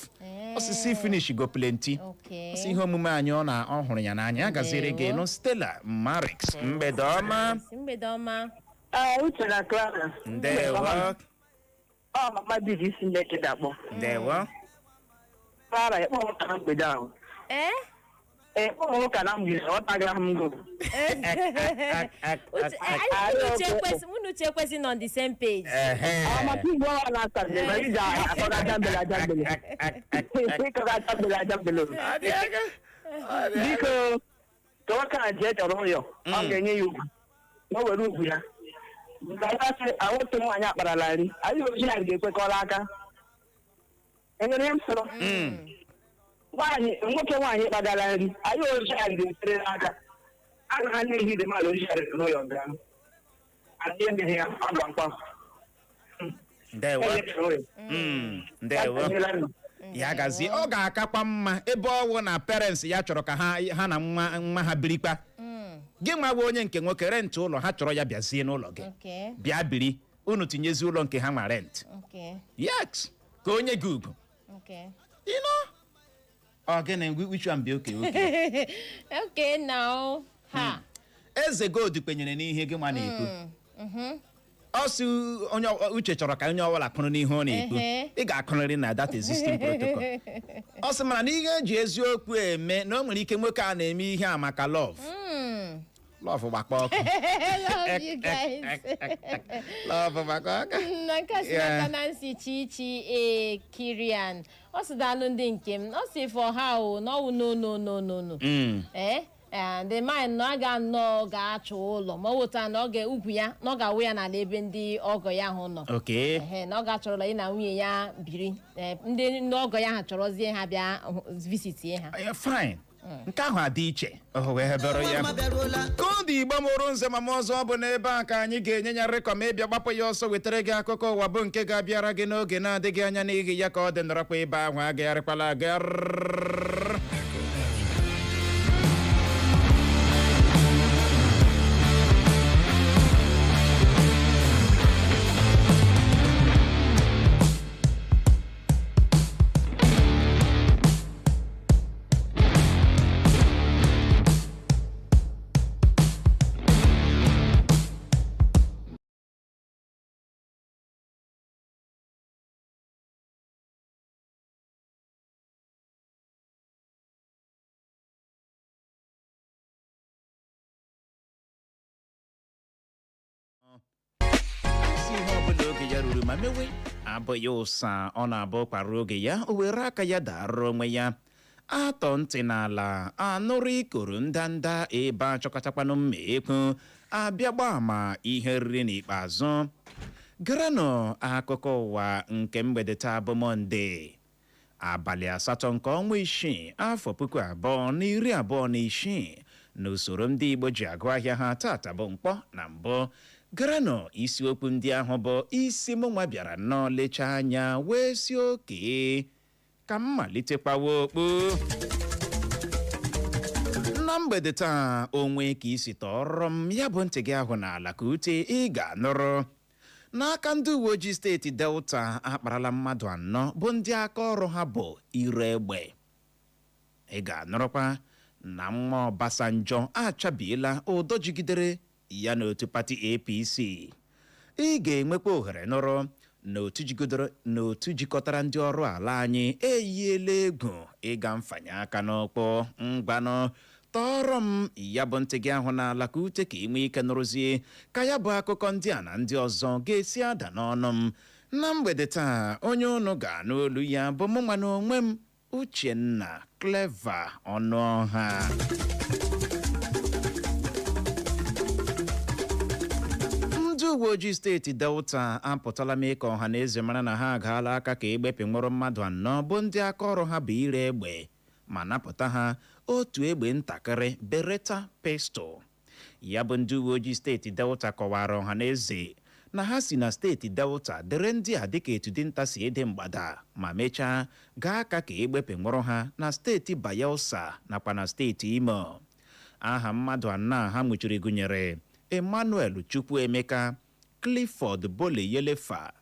Osisi finish go plenty. Ọsị ihe omume anyị, ọ na ọ hụrụ ya n'anya. Ya gaziri gị nụ, Stella Marix. Mgbede ọma. Mgbede ọma. Ee, Uche na Clara. Ndewo. Ọ mama di isi Lekki dakpọ. Ndewo. Clara, ịkpọ m ụka na mgbede ahụ. Ee. Ịkpọ m ụka na mgbede, ọ tagara m ngo. Uche, unu uche ekwesị nọ on the same page. Ọ maka igwe ọwa na-asa njem, anyị ji akọga ajambele ajambele. Ịkọga ajambele ajambele. Biko, ka nwoke a jee chọrọ ụyọ, ọ ga-enye ya ugwu. Na o were ugwu ya. Mgbe anyị asị, ahụtụ nwaanyị akparala nri, anyị oji ya ga-ekwekọrọ aka. Enwere ihe m sọrọ? Nwaanyị, nwoke nwaanyị kpagara nri, anyị oji ya ga-etere n'aka. A na ha na-ehi dị mmadụ oji ya n'ụlọ bịa. Adị emeghị ya, ọ ga-akwa. Ndewo. Ndewo, ya gazie. Ọ ga-akakwa mma ebe ọwụ na parents ya chọrọ ka ha na nwa nwa ha birikpa. Gị nwawa onye nke nwoke, rent ụlọ ha chọrọ ya, bịazie n'ụlọ gị. Bịa biri, unu tinyezi ụlọ nke ha nwa rent. Yes, ka onye gị ugwu. You know? Ọ gịnị, which one be okay? Okay now. Ha. Eze Gold kwenyere n'ihe gị nwa na-ekwu. Ọ sị onye Uche chọrọ ka onye ọbụla kụrụ n'ihe ọ na-ekwu. Ị ga-akụrịrị na that existing protocol. Ọ sị mana na ihe eji eziokwu eme na o nwere ike nwoke a na-eme ihe a maka love. Love gbakpọ ọkụ. Love you guys. Love gbakpọ ọkụ. Na nke a si n'aka Nancy Chichi e Kirian. Ọ sị, daalụ ndị nke m. Ọ sị for ha o na ọwụ no no no no no. The man na ọ ga nnọọ ga-achọ ụlọ ma ọ wụta na ọ ga ugwu ya na ọ ga-awụ ya n'ala ebe ndị ọgọ ya ahụ nọ. Ehe, na ọ ga-achọrọla ya na nwunye ya biri. Ndị ọgọ ya ha chọrọzie ha bịa visitie ha. Fine, nke ahụ adị iche. O wee bụrụ ya ka ọ dị. Igbo mụrụ nze ma m ọzọ, ọ bụ n'ebe a ka anyị ga-enye ya rịkọm ịbịa gbapụ ya ọsọ wetara gị akụkọ ụwa bụ nke ga-abịara gị n'oge na-adịghị anya. N'ihi ya, ka ọ dị, nọrọkwa ebe ahụ, agagharịkwala aga. Isi ihe ọbụla oge ya ruru ma mewe abụghị ụsa, ọ na-abụ kwara oge ya, o were aka ya dara onwe ya. Atọ ntị n'ala anụrụ ikoro ndanda ebe achọkọtakwanụ mma ekwu abịa gbaa ama ihe riri. N'ikpeazụ, garanụ akụkọ ụwa nke mgbede taa bụ Mọnde, abalị 8 nke ọnwa 6, afọ 2026, n'usoro ndị Igbo ji agụ ahịa ha. Tata bụ mkpọ na mbụ. Garanụ isiokwu ndị ahụ bụ isi mụnwa bịara nnọọ lechaa anya wee si oke ka m malitekwawa okpu na mgbede taa. Onwe ka isi tọrọ m ya bụ ntị gị ahụ n'ala ka ute, ị ga-anụrụ n'aka ndị uwe ojii steeti Delta akparala mmadụ anọ bụ ndị aka ọrụ ha bụ ire egbe. Ị ga-anụrụkwa na nwa Obasanjo achabiela ụdọ jigidere ya n'otu pati APC. Ị ga-enwekwa ohere nụrụ Na otu jikọtara ndị ọrụ ala anyị eyiela egwu ịga mfanye aka n'ụkwụ. Ngwanụ, tọọrọ m ya bụ ntị gị ahụ n'ala ka ute, ka ị nwee ike nụrụzie ka ya bụ akụkọ ndị a na ndị ọzọ ga-esi ada n'ọnụ m na mgbede taa. Onye unu ga-anụ olu ya bụ mụ nwa na onwe m, Uchenna Clever Ọnụọha. Ndị uwe ojii steeti Delta apụtala mee ka ọha na eze mara na ha agaala aka ka egbe nwụrụ mmadụ anọ bụ ndị aka ọrụ ha bụ ire egbe, ma napụta ha otu egbe ntakịrị Beretta pistol. Ya bụ ndị uwe ojii steeti Delta kọwara ọha na eze na ha si na steeti Delta dere ndị a dịka etu dinta si ede mgbada, ma mechaa gaa aka ka egbepe nwụrụ ha na steeti Bayelsa nakwa na steeti Imo. Aha mmadụ anọ a ha nwụchiri gụnyere Emmanuel Chukwuemeka, Clifford Bole Yelefa,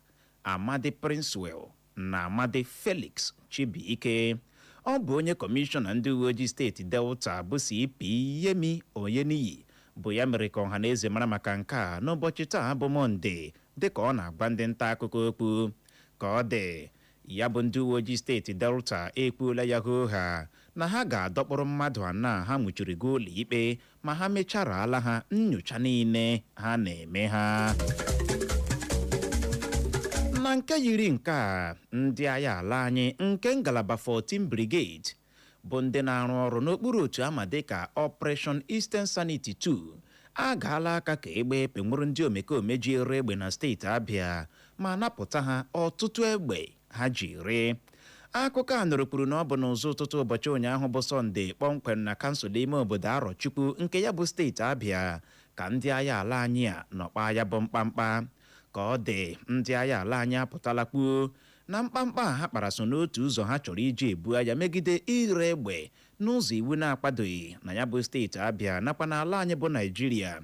Amadi Princewell na Amadi Felix Chibuike. Ọ bụ onye kọmishọna ndị uwe ojii steeti Delta bụ CP Yemi Oyeniyi bụ ya mere ka ọha na eze mara maka nke a n'ụbọchị taa bụ Mọnde, dịka ọ na-agwa ndị nta akụkọ okwu. Ka ọ dị, ya bụ ndị uwe ojii steeti Delta ekwuola ya hoo ha na ha ga-adọkpụrụ mmadụ anọ a ha nwụchiri gaa ụlọ ikpe ma ha mechara ha nyocha niile ha na-eme ha. Na nke yiri nke a, ndị agha ala anyị nke ngalaba 14 Brigade bụ ndị na-arụ ọrụ n'okpuru otu ama dịka Operation Eastern Sanity 2 agaala aka ka egbe penwuru ndị omekome ji ere egbe na steeti Abịa, ma napụta ha ọtụtụ egbe ha ji ree. Akụkọ a nụrụ kwuru na ọ bụ n'ụzọ ụtụtụ ụbọchị ụnyaahụ bụ Sọnde, kpọmkwem na kansụl ime obodo Arọchukwu nke ya bụ steeti Abịa, ka ndị agha ala anyị a nọkpa ya bụ mkpamkpa. Ka ọ dị, ndị agha ala anyị apụtala kwuo na mkpamkpa a ha kpara so n'otu ụzọ ha chọrọ iji ebu agha megide ire egbe n'ụzọ iwu na-akwadoghị na ya bụ steeti Abịa nakwa n'ala anyị bụ Naijiria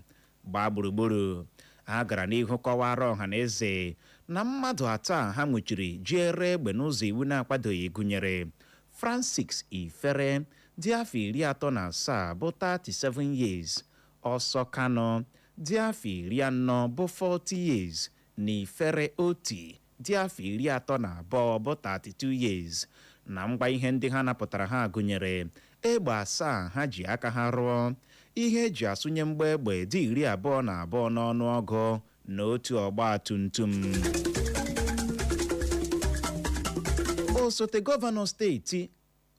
gbaa gburugburu. Ha gara n'ihu kọwara ọha na eze na mmadụ atọ a ha nwụchiri ji ere egbe n'ụzọ iwu na-akwadoghị gụnyere Francis Ifere dị afọ 37 bụ 37 years, Ọsọ Kano dị afọ 40 bụ 40 years, na Ifere Oti dị afọ 32 bụ 32 years. Na ngwa ihe ndị ha napụtara ha gụnyere egbe asaa ha ji aka ha rụọ, ihe eji asụnye mgba egbe dị 22 n'ọnụọgụ, na otu ọgba tum tum.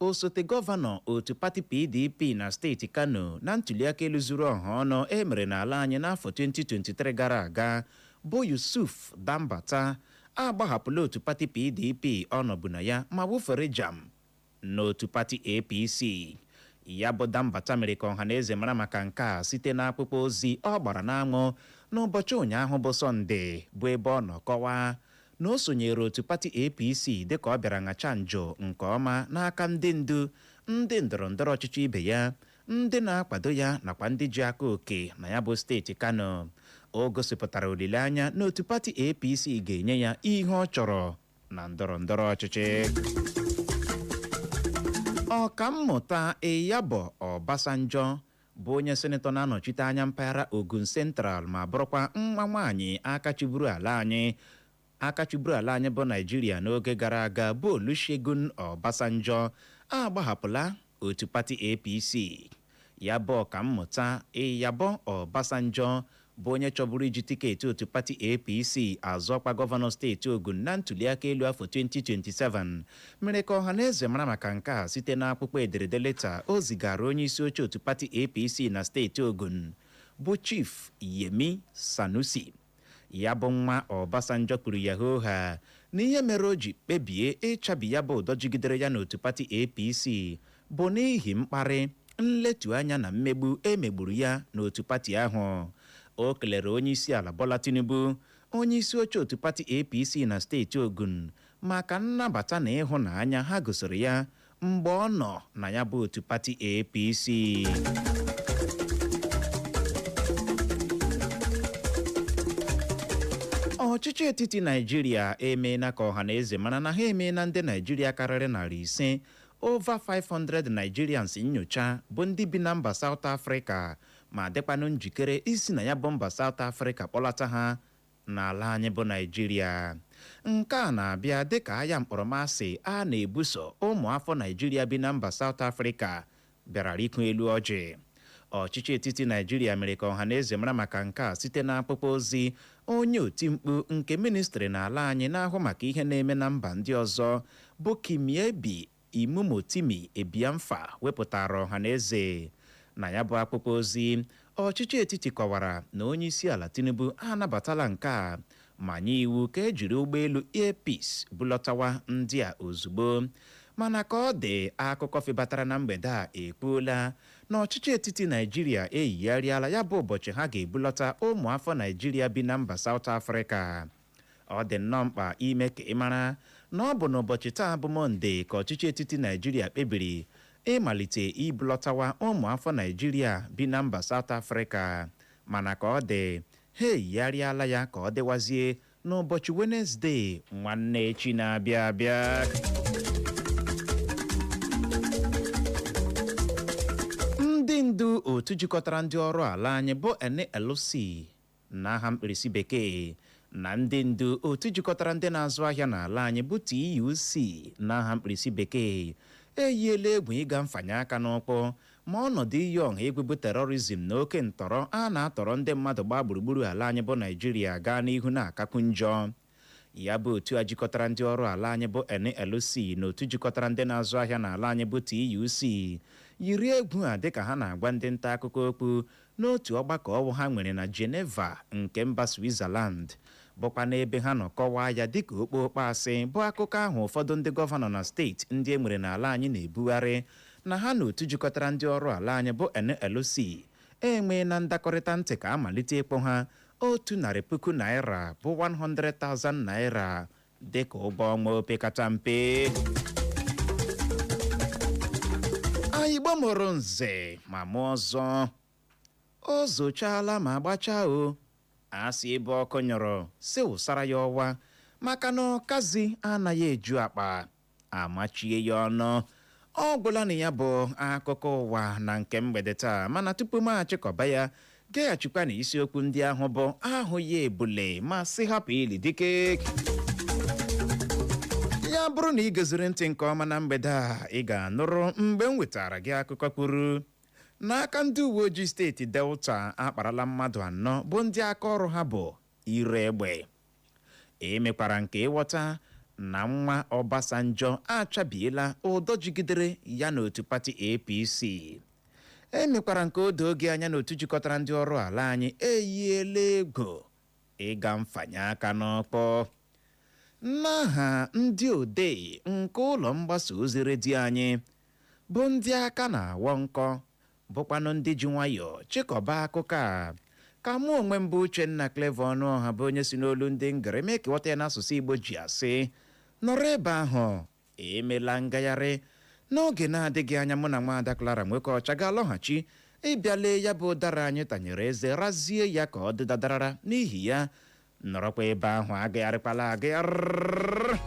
Osote gọvanọ otu pati PDP na steeti Kano na ntuliaka elu zuru ọha ọnụ e mere n'ala anyị n'afọ 2023 gara aga bụ Yusuf Dambata agbahapụla otu pati PDP ọ nọbụ na ya ma wụfere jam n'otu pati APC. Ya bụ Dambata mere ka ọha na eze mara maka nke a site n'akwụkwọ ozi ọ gbara n'anwụ n'ụbọchị ụnyaahụ bụ Sọnde, bụ ebe ọ nọ kọwaa na o sonyere otu pati APC dịka ọ bịara ṅacha njụ nke ọma n'aka ndị ndu ndị ndọrọ ndọrọ ọchịchị ibe ya, ndị na-akwado ya nakwa ndị ji aka oke na ya bụ steeti Kano. O gosipụtara olileanya na otu pati APC ga-enye ya ihe ọ chọrọ na ndọrọ ndọrọ ọchịchị. Ọkammụta Iyabo Ọbasanjọ bụ onye senetọ na-anọchite anya mpaghara Ogun Central ma bụrụkwa nwa nwaanyị aka chịburu ala anyị bụ Naijiria n'oge gara aga bụ Olusegun Obasanjo agbahapụla otu pati APC. Ya bụ ọkammụta Iyabo Obasanjọ bụ onye chọburu iji tiketi otu pati APC azọkwa gọvanọ steeti Ogun na ntuliaka elu afọ 2027 mere ka ọha na eze mara maka nke a site n'akwụkwọ ederede leta o zigara onye isi oche otu pati APC na steeti Ogun bụ Chief Yemi Sanusi. Ya bụ nwa Obasanjọ kwuru ya hooha na ihe mere o ji kpebie ịchabi ya bụ ụdọ jigidere ya n'otu pati APC bụ n'ihi mkparị, nletu anya na mmegbu emegburu ya n'otu pati ahụ. O kelere onye isi ala Bola Tinubu, onye isi oche otu pati APC na steeti Ogun, maka nnabata na ịhụnanya ha gosiri ya mgbe ọ nọ na ya bụ otu pati APC. Ọchịchị etiti Naijiria emeela ka ọha na eze mara na ha emeela ndị Naijiria karịrị 500, over 500 Nigerians, nyocha bụ ndị bi na mba South Africa, ma dịkwanụ njikere isi na ya bụ mba South Africa kpọlata ha n'ala anyị bụ Naijiria. Nke a na-abịa dịka agha mkpọrọmasị a na-ebuso ụmụ afọ Naijiria bi na mba South Africa bịara rikwu elu ọjị. Ọchịchị etiti Naijiria mere ka ọha na eze mara maka nke a site n'akwụkwọ ozi onye otimkpu nke ministri n'ala anyị na-ahụ maka ihe na-eme na mba ndị ọzọ, bụ Kimiebi Imomotimi Ebiamfa, wepụtara ọha na eze. Na ya bụ akwụkwọ ozi, ọchịchị etiti kọwara na onye isi ala Tinubu anabatala nke a ma nye iwu ka ejiri ụgbọelu Air Peace bulọtawa ndị a ozugbo. Mana ka ọ dị, akụkọ febatara na mgbede a ekwuola na ọchịchị etiti Naijiria eyigharịala ya bụ ụbọchị ha ga-ebulọta ụmụ afọ Naijiria bi na mba South Africa. Ọ dị nnọọ mkpa ime ka ị mara na ọ bụ n'ụbọchị taa bụ Mọnde ka ọchịchị etiti Naijiria kpebiri ịmalite ibulọtawa ụmụ afọ Naijiria bi na mba South Africa, mana ka ọ dị, ha eyigharịala ya ka ọ dịwazie n'ụbọchị Wenezdee, nwanne echi na-abịa abịa. Ndị ndu otu jikọtara ndị ọrụ ala anyị bụ NLC na aha mkpirisi Bekee, na ndị ndu otu jikọtara ndị na-azụ ahịa n'ala anyị bụ TUC n'aha mkpirisi Bekee, eyiela egwu ịga mfanye aka n'ụkwụ ma ọnọdụ iyi ọha egwu bụ terrorism na oke ntọrọ a na-atọrọ ndị mmadụ gbaa gburugburu ala anyị bụ Naijiria gaa n'ihu na-akakwu njọ. Ya bụ otu a jikọtara ndị ọrụ ala anyị bụ NLC na otu jikọtara ndị na-azụ ahịa n'ala anyị bụ TUC yiri egwu a dịka ha na-agwa ndị nta akụkọ okwu n'otu ọgbakọ ọwụ ha nwere na Geneva nke mba Switzerland, bụkwa n'ebe ha nọ kọwaa ya dịka okpokpo asị bụ akụkọ ahụ ụfọdụ ndị gọvanọ na steeti ndị e nwere n'ala anyị na-ebugharị na ha na otu jikọtara ndị ọrụ ala anyị bụ NLC enwee na ndakọrịta ntị ka amalite ịkpọ ha ₦100,000 bụ 100,000 naira dịka ụgwọ ọnwa opekata mpe. Anyị mụrụ nze ma mụọ ọzọ, o zochaala ma gbachaa o asị ebe ọkụ nyụrụ si wụsara ya ọwa, maka na ọkazi anaghị eju akpa amachie ya ọnụ. Ọ gwụla na ya bụ akụkọ ụwa na nke mgbede taa, mana tupu m achịkọba ya, geghachikwa na isiokwu ndị ahụ bụ ahụ ya ebule ma sị hapụ ili dike. Ya bụrụ na ị geziri ntị nke ọma na mgbede a, ị ga-anụrụ mgbe m wetara gị akụkọ kwuru n'aka ndị uwe ojii steeti Delta akparala mmadụ anọ bụ ndị aka ọrụ ha bụ ire egbe. Emekwara nke ịghọta na nwa Obasanjo achabiela ụdọ jigidere ya n'otu pati APC. Emekwara nke o doo gị anya na otu jikọtara ndị ọrụ ala anyị eyiela ego ịga mfanye aka n'ọkpọ. N'aha ndị odee nke ụlọ mgbasa ozi redio anyị bụ ndị aka na-awọ nkọ, bụkwanụ ndị ji nwayọọ chịkọba akụkọ a, ka mụ onwe m bụ Uchenna Clever Ọnụọha, bụ onye si n'olu ndị ngere mee ka ịghọta ya n'asụsụ Igbo, ji asị nọrọ ebe ahụ, emela ngagharị. N'oge na-adịghị anya, mụ na nwaada Clara Nwoke Ọcha ga-alọghachi ịbịa lee ya bụ ụdara anyị tanyere eze razie ya ka ọ dị dadarara. N'ihi ya, nọrọkwa ebe ahụ, agagharịkwala agagharị.